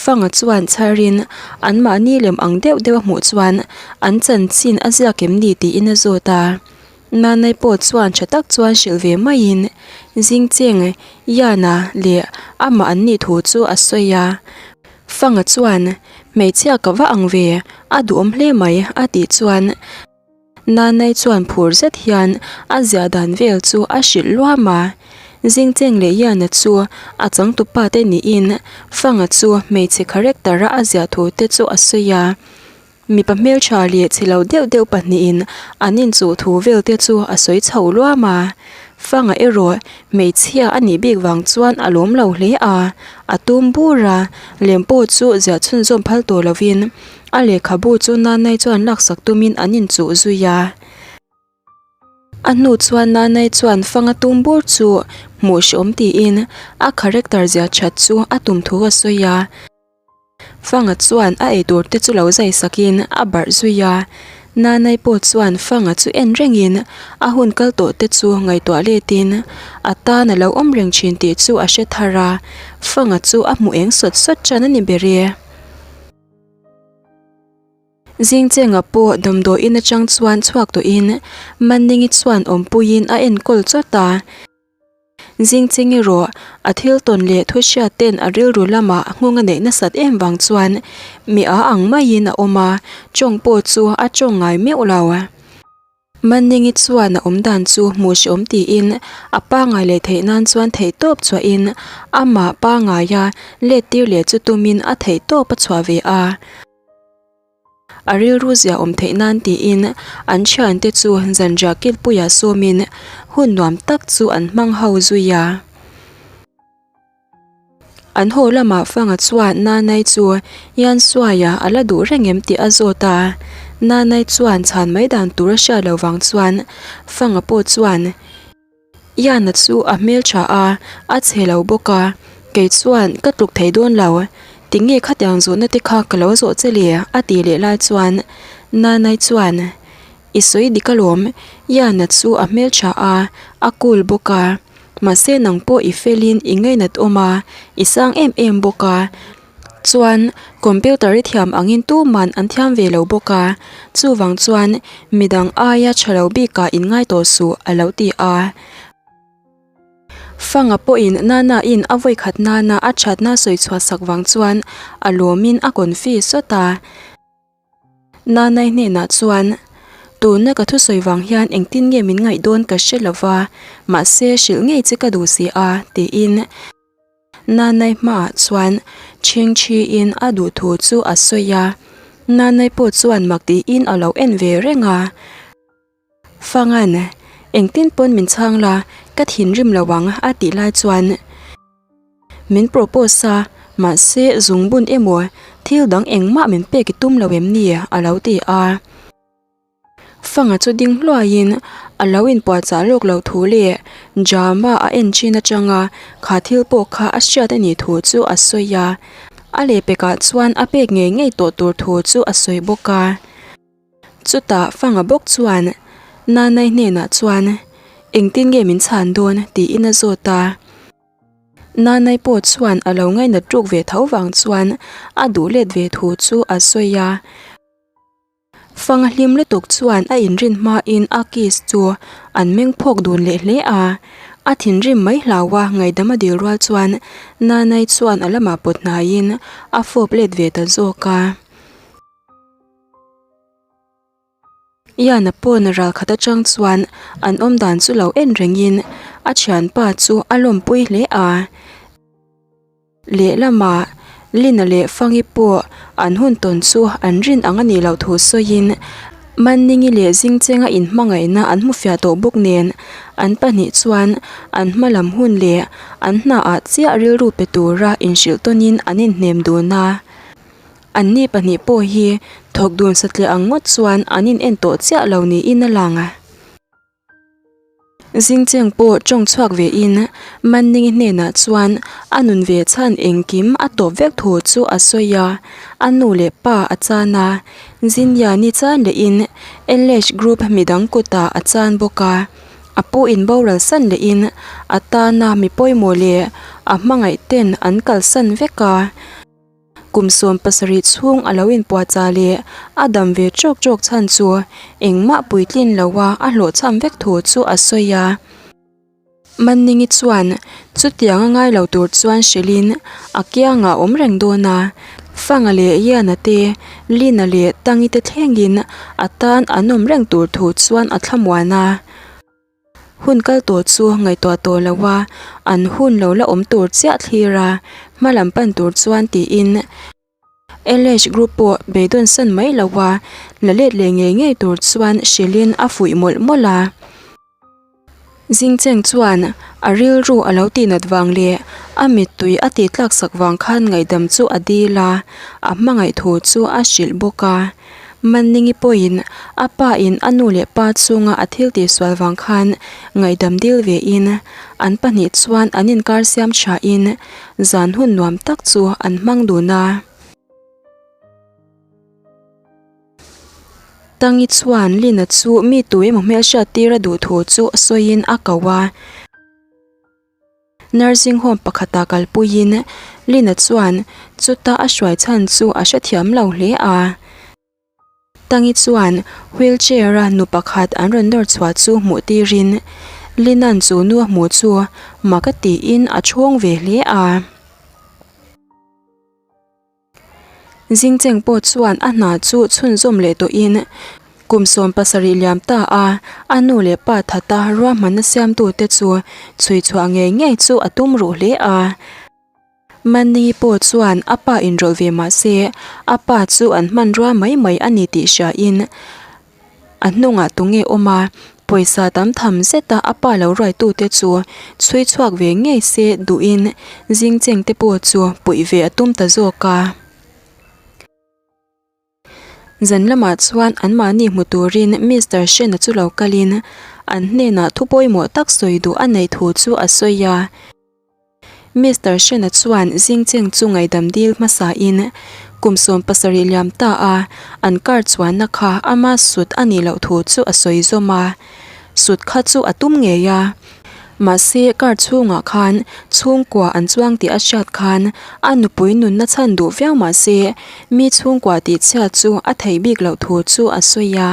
Fanga chuan chharin anmahni lem ang deuh deuh a hmuh chuan an chanchin a ziak em ni tiin a zawt a. Nanai pawh chuan tha tak chuan hrilh ve maiin Zingcheng, Yana leh amah an nih thu chu a sawi a. Fanga chuan, Hmeichhia ka va ang ve, a duhawm hle mai, a tih chuan Nanai chuan phur zet hian a ziah dan vel chu a hrilh luam a. Zingcheng leh Yana chu a changtupa te niin Fanga chu hmeichhe character a a ziah thu te chu a sawi a. Mipa hmeltha leh chhe lo deuh deuh pahnihin an inchuh thu vel te chu a sawi chho luam a. Fanga erawh hmeichhia a nih bik vang chuan a lawm lo hle a, a tum bur a, lem pawh chu ziah chhunzawm phal tawh lovin a lehkhabu chu Nanai chuan laksak tumin an inchuh zui a. A hnu chuan Nanai chuan Fanga tum bur chu hmuh hreawm tiin a character ziah that chu a tum thu a sawi a. Fanga chuan a eitur te chu lo zai sakin a barh zui a, Nanai pawh chuan Fanga chu en rengin a hun kal tawh te chu ngaihtuah letin a tan a lo awm reng thin tih chu a hre thar a, Fanga chu a hmu eng sawt sawt tan a ni ber e. Zingchenga pawh damdawiin atang chuan chhuak tawhin Manningi chuan awmpuiin a enkawl chawt a. Zingching erawh a thil tawn leh thu hriat ten a rilru lamah nghawng a neih nasat em vang chuan mi a ang maiin a awm a, tawng pawh chu a tawng ngai meuh lo. Manningi chuan a awm dan chu hmuh hreawm tiin a pangai leh theih nan chuan theihtawp chhuahin amah pangaia let tir leh chu tumin a theihtawp a chhuah ve a. A rilru zia awm theih nan tiin an thiante chu zanriah kilpuiah sawmin hun nuam tak chu an hmang ho zui a. An haw lamah Fanga chuan Nanai chu Yansuaia a la duh reng em tih a zawt a. Nanai chuan chhan mai dan tur a hriat loh vang chuan Fanga pawh chuan, Iana chu a hmeltha a, a chhe lo bawk a, kei chuan ka tluk thei dawn lo, tinge khatiang zawhna te kha ka lo zawh che le a tih leh lai chuan Nanai chuan I sawi dik alawm, Iana chu a hmeltha a, a cool bawk a, mahse nang pawh i felin i ngainat awm a, i sang em em bawk a, Chuan computer i thiam angin tuman an thiam ve lo bawk a, chuvang chuan midang aia tha lo bikah in ngai tawh suh a lo ti a. Fanga pawhin Nana in a vawikhat nana a thatna sawi chhuah sak vang chuan a lawmin a confi sawt a. Nanai hnenah chuan, Tuna ka thusawi vang hian engtin nge min ngaih dawn ka hre lo va, mahse hrilh ngei che ka duh si a, tiin. Nanai hmaah chuan chhingchhiin a duh thu chu a sawi a, Nanai pawh chuan mak tiin a lo en ve reng a. Fangan, engtin pawn min chhang la, ka thinrim lo ang a tih lai chuan min propose a, mahse zungbun emaw thil dang engmah min pek i tum lo em ni a lo ti a. Fanga chu ding hluaiin a lo inpuahchah lawk loh thu leh drama a en thin atanga kha thil pawh kha a hriat a nih thu chu a sawi a, a lehpekah chuan a pek ngei ngei tawh tur thu chu a sawi bawk a. Chutah Fanga bawk chuan Nanai hnenah chuan engtin nge min chhan dawn tiin a zawt a. Nanai pawh chuan a lo ngainat ruk ve tho vang chuan a duh let ve thu chu a sawi a. Fanga hlim lutuk chuan a inrin hmain a kiss chu an meng phawk dun leh hle a, a thinrim mai hlau a ngaihdam a dil rual chuan Nanai chuan a lamah pawt hnaiin a fawp let ve ta zawk a. Ian-a pawn ralkhat atang chuan an awmdan chu lo en rengin a thianpa chu a lawmpui hle a. Lehlamah Lina leh Fangi pawh an hun tawn chu an rin ang a nih loh thu sawiin Manningi leh Zingchenga inhmangaihna an hmu fiah tawh bawk nen an pahnih chuan an hma lam hun leh an hnaah chiah rilru pe tura inhrilh tawnin an inhnem dun a. Anni pahnih pawh hi thawk dun satliah ang ngawt chuan an in en tawh chiah lo niin a lang. Zingcheng pawh tawng chhuak ve in Manningi hnenah chuan a nun ve chhan engkim a tawp vek thu chu a sawi a, a nu leh pa a chan a, Zinliani chan leh in LH group midang kutah a chan bawk a, a pu in boral san leh in a tana mi pawimawh leh a hmangaih ten an kalsan vek a. Kum 70 chhung a lo inpuahchah leh a dam ve trawk trawk chhan chu engmah puitlin loa a hlawhchham vek thu chu a sawi a. Manningi chuan chutiang a ngai lo tur chuan hrilhin a kiangah awm reng dawn a, Fanga leh Iana te, Lina leh Tangi te thlengin a tan an awm reng tur thu chuan a thlamuan a. Hun kal tawh chu ngaihtuah tawh lo a, an hun lo la awm tur chiah thlir a, hma lam pan tur chuan tiin LH group pawh beidawn san mai lo a, la let leh ngei ngei tur chuan hrilhin a fuih mawlh mawlh a. Zingcheng chuan a rilru a lo tihnat vang leh a mittui a tihtlak sak vang khan ngaihdam chu a dil a, a hmangaih thu chu a hrilh bawk a. Manningi pawhin a pa in a nu leh pa chunga a thil tihsual vang khan ngaihdam dil ve in an pahnih chuan an inkar siam tha in zan hun nuam tak chu an hmang dun a. Tangi chuan Lina chu mi tu emaw hmelhriat tir a duh thu chu sawiin a ko a. Nursing home pakhatah kalpuiin Lina chuan chuta a hruai chhan chu a hrethiam lo hle a. Tangi chuan wheelchair a nu pakhat an rawn nawr chhuah chu hmuh tirin Lina'n chu nu a hmuh chu mak a tiin a chhawng ve hle a. Zingcheng pawh chuan a hna chu chhunzawm leh tawhin kum 70 liam ta a, a nu leh pa thata ruahmanna siamtute chu chhui chhuah ngei ngei chu a tum ruh hle a. Manningi pawh chuan a pa inrawlh ve mah se a pa chu an hmanrua mai mai a ni tih hriain A hnungah tunge awm a, pawisa tam tham zeta a pa lo ruaitute chu chhui chhuak ve ngei se duhin Zingcheng te pawh chu puih ve a tum ta zawk a. Zan lamah chuan anmahni hmu turin Mister Shen-a chu lo kalin an hnenah thu pawimawh tak sawi duh a neih thu chu a sawi a. Mister Shen-a chuan Zingcheng chu ngaihdam dil hmasain kum 70 liam ta a, an car chuanna kha ama sut a nih loh thu chu a sawi zawm a. Sut kha chu a tum ngei a. Mahse car chhungah khan chhungkua an chuang tih a hriat khan a nupui nunna chhan duh viau mahse mi chhungkua tihchhiat chu a theih bik loh thu chu a sawi a.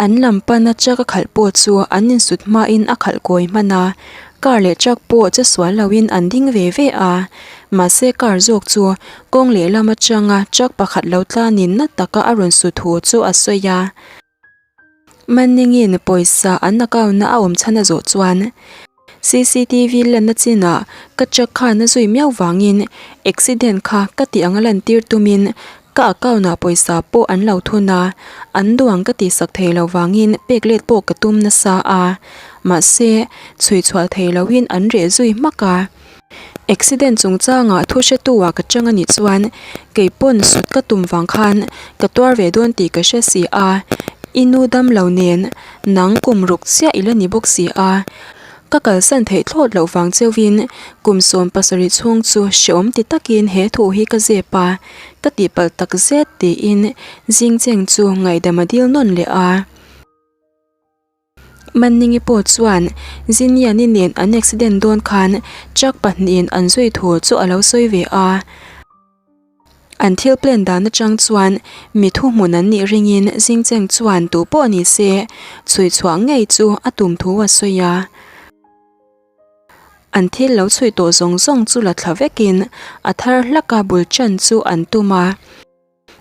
An lam pana truck a khalh pawh chu an insut hmain a khalh kawi hman a, car leh truck pawh che sual loin an ding ve ve a. Mahse car zawk chu kawng lehlam atanga truck pakhat lo tlanin na taka a rawn su thu chu a sawi a. Manningin pawisa an account na a awm chhan a zawh chuan Cctv lanna chinah ka truck khan a zui miau vangin accident kha ka tih anga lantir tumin ka account ah pawisa pawh an lo thun a, an duang ka tihsak thei lo vangin pek let pawh ka tum nasa a, mahse chhui chhuah thei loin an reh zui hmak a. Accident chungchangah thu hretu ah ka chang a nih chuan kei pawn sut ka tum vang khan ka tuar ve dawn tih ka hre si a, i nu dam lo nen nang kum ruk chiah i la ni bawk si a, ka kalsan theih thlawt loh vang cheuhin kum 70 chhung chu hreawm ti takin he thu hi ka zep a, ka tihpalh tak zet tiin Zingcheng chu ngaihdam a dil nawn leh a. Manningi pawh chuan Ziniani nen an accident dawn khan truck pahnihin an zui thu chu a lo sawi ve a. An thil plan dan atang chuan mi thuhmun an nih ringin Zingcheng chuan tu pawh ni se chhui chhuah ngei chu a tum thu a sawi a. An thil lo chhui tawh zawng zawng chu la thla vekin a thar hlaka bul tan chu an tum a.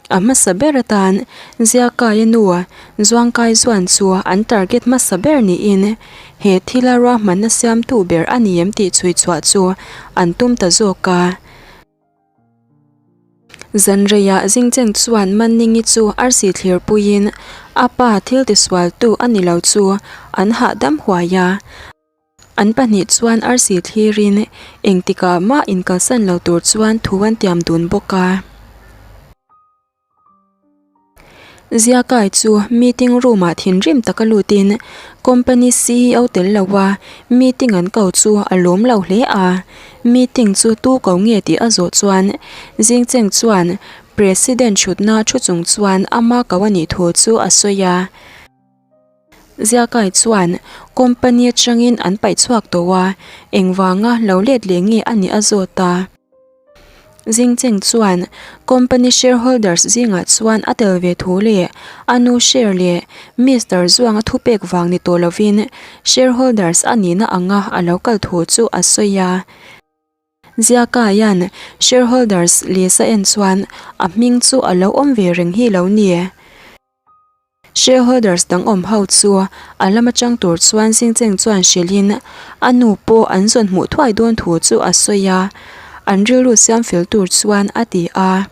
A hmasa ber atan Ziakaia nu Zuangkai Zuan chu an target hmasa ber niin he thila ruahmanna siamtu ber a ni em tih chhui chhuah chu an tum ta zawk a. Zanreiah Zingcheng chuan Manningi chu arsi thlir puiin a pa thil tisualtu a ni lo chu an hahdam huai a. An pahnih chuan arsi thlirin engtikah mah inkalsan lo tur chuan thu an tiam dun bawk a. Ziakai chu meeting room ah thinrim taka lutin company ceo tel lo a meeting an ko chu a lawm lo hle a, meeting chu tu ko nge tih a zawh chuan Zingcheng chuan president thutna thu chung chuan ama ko a nih thu chu a sawi a. Ziakai chuan company atangin an paih chhuak tawh a, engvanga lo let leh nge a nih a zawt a. Zingcheng chuan company shareholders zingah chuan a tel ve thu leh a nu share leh Mister Zuanga thupek vang ni tawh lovin shareholders a nihna anga a lo kal thu chu a sawi a. Ziakaia'n shareholders list a en chuan a hming chu a lo awm ve reng hi lo ni. Shareholders dang awm ho chu a lam atang tur chuan Zingcheng chuan hrilhin a nu pawh an zawn hmuh thuai dawn thu chu a sawi a, an rilru siam fel tur chuan a ti a.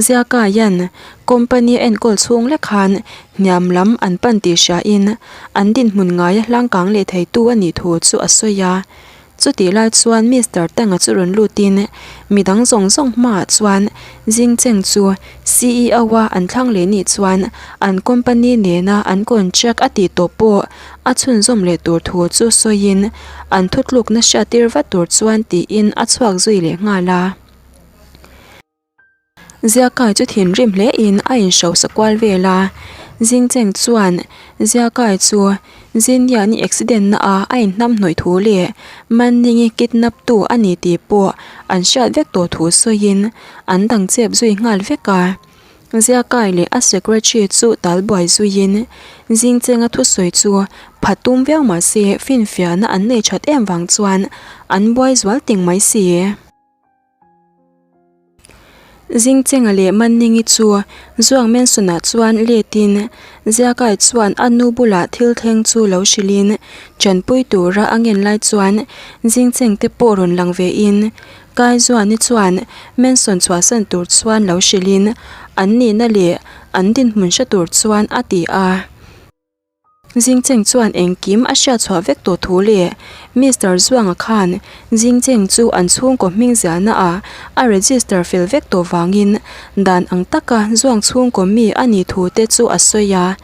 Ziakaia'n company a enkawl chhung lek khan hniam lam an pan tih hriain an dinhmun ngaia hlangkang leh theitu a nih thu chu a sawi a. Chutih lai chuan Mister Tanga chu rawn lutin midang zawng zawng hmaah chuan Jingcheng chu CEO a an thlang leh nih chuan an company nena an contract a tih tawh pawh a chhunzawm leh tur thu chu sawiin an thutlukna hriattir vat tur chuan tiin a chhuak zui leh nghal a. Ziakai chu thinrim hle in a inhrosa kual vel a, Zingcheng chuan Ziakai chu Ziniani accident na a a inhnam hnawih thu leh Manningi kidnap tu a ni tih pawh an hriat vek tawh thu sawiin an dang chep zui nghal vek a. Ziakai leh a secretary chu tal buai zuiin Zingchenga thusawi chu pha tum viau mahse finfiahna an nei that em vang chuan an buai zual ting mai si. Zingchenga leh Manningi chu Zuang Mansion-ah chuan letin Ziakai chuan a nu bulah thil thleng chu lo hrilhin tanpui tura a ngen lai chuan Zingcheng te pawh rawn lang vein Kaizuani chuan Mansion chhuahsan tur chuan lo hrilhin an nihna leh an dinhmun hre tur chuan a ti a. Zingcheng chuan engkim a hriat chhuah vek tawh thu leh Mister Zuanga khan Zingcheng chu an chhungkaw hming ziahna ah a register fel vek tawh vangin dan ang taka Zuang chhungkaw mi a nih thu te chu a sawi a.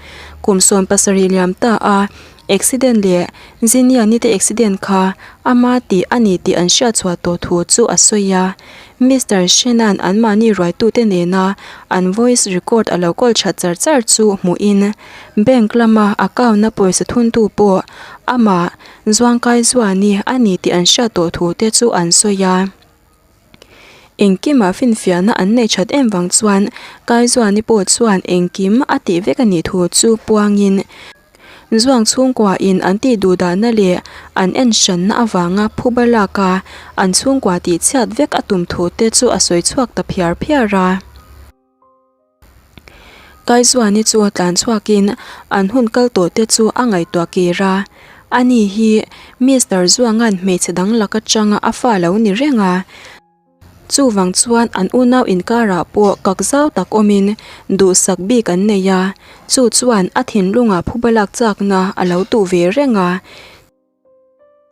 Kum 70 liam ta a accident leh Ziniani te accident kha ama tih a ni tih an hriat chhuah tawh thu chu a sawi a. Mister Shenan anmahni ruaitute nena an voice record a lo kawl that char char chu hmuhin Bank lama account-a pawisa thuntu pawh amah Zuangkai Zuani a ni tih an hriat tawh thu te chu an sawi a. Engkimah finfiahna an nei that em vang chuan Kai Zuani pawh chuan engkim a tih vek a nih thu chu puangin Zuang chhungkua in an tih duh dahna leh an en hranna avanga phuba laka an chhungkua tih chhiat vek a tum thu te chu a sawi chhuak ta phiar phiar a. Kaizuani chu tlan chhuakin an hun kal tawh te chu a ngaihtuah kir a, ani hi Mister Zuanga'n hmeichhe dang lak atanga a fa lo ni reng a. Chuvang chuan an unau inkarah pawh kak zau tak awmin duhsak bik an nei a, chu chuan a thinlungah phuba lak chakna a lo tuh ve reng a.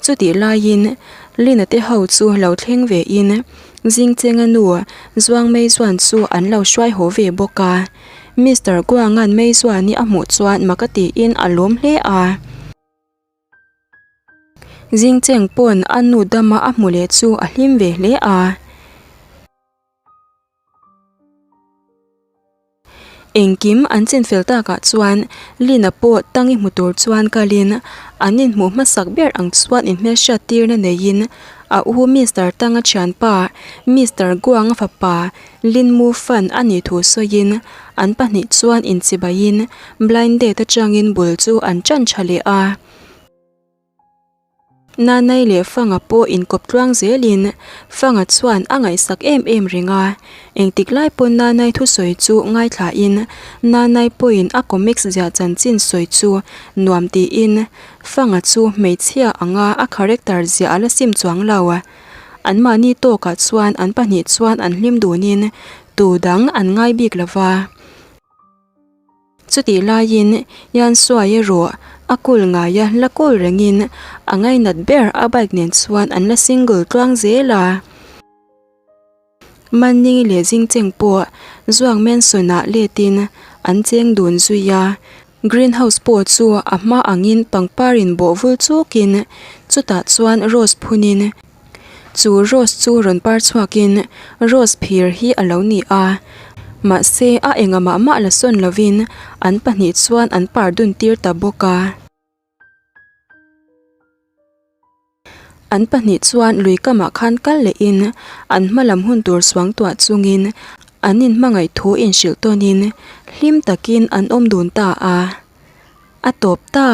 Chutih laiin Lina te ho chu lo thleng ve in Zingchenga nu Zuang Meizuan chu an lo hruai haw ve bawk a. Mister Guanga'n Meizuani a hmuh chuan mak a tiin a lawm hle a. Zingcheng pawn a nu dama a hmu leh chu a hlim ve hle a. Engkim an chinfel takah chuan Lina pawh tangi hmu tur chuan kalin an inhmuh hmasak ber ang chuan inhmelhriat tirna neiin a u Mister Tanga thianpa Mister Guanga fapa Lin Mu Fan a nih thu sawiin an pahnih chuan inchibaiin blind date atangin bul chu an tan tha leh a. Nanai leh Fanga pawh inkawp tluang zelin Fanga chuan a ngaihsak em em reng a. Engtik lai pawn Nanai thusawi chu ngaithlain Nanai pawhin a comics ziah chanchin sawi chu nuam tiin Fanga chu hmeichhia anga a character ziah a la sim chuang lo. Anmahni tawkah chuan an pahnih chuan an hlim dunin tu dang an ngai bik lo va. Chutih laiin Yan Suai erawh a kul ngaia la kul rengin a ngainat ber a bike nen chuan an la single tluang zel a. Manning leh Jingcheng pawh Zhuang Mansion-ah letin an cheng dun zui a. Greenhouse pawh chu a hma angin pangparin bawh vul chukin chutah chuan rose phunin Chu rose chu rawn par chhuakin rose phir hi a lo ni a, mahse a enga mah mah la sawn lovin an pahnih chuan an par dun tir ta bawk a. An pahnih chuan lui kamah khan kal lehin an hma lam hun tur suang tuah chungin an inhmangaih thu inhrilh tawnin hlim takin an awm dun ta a, a tawp ta.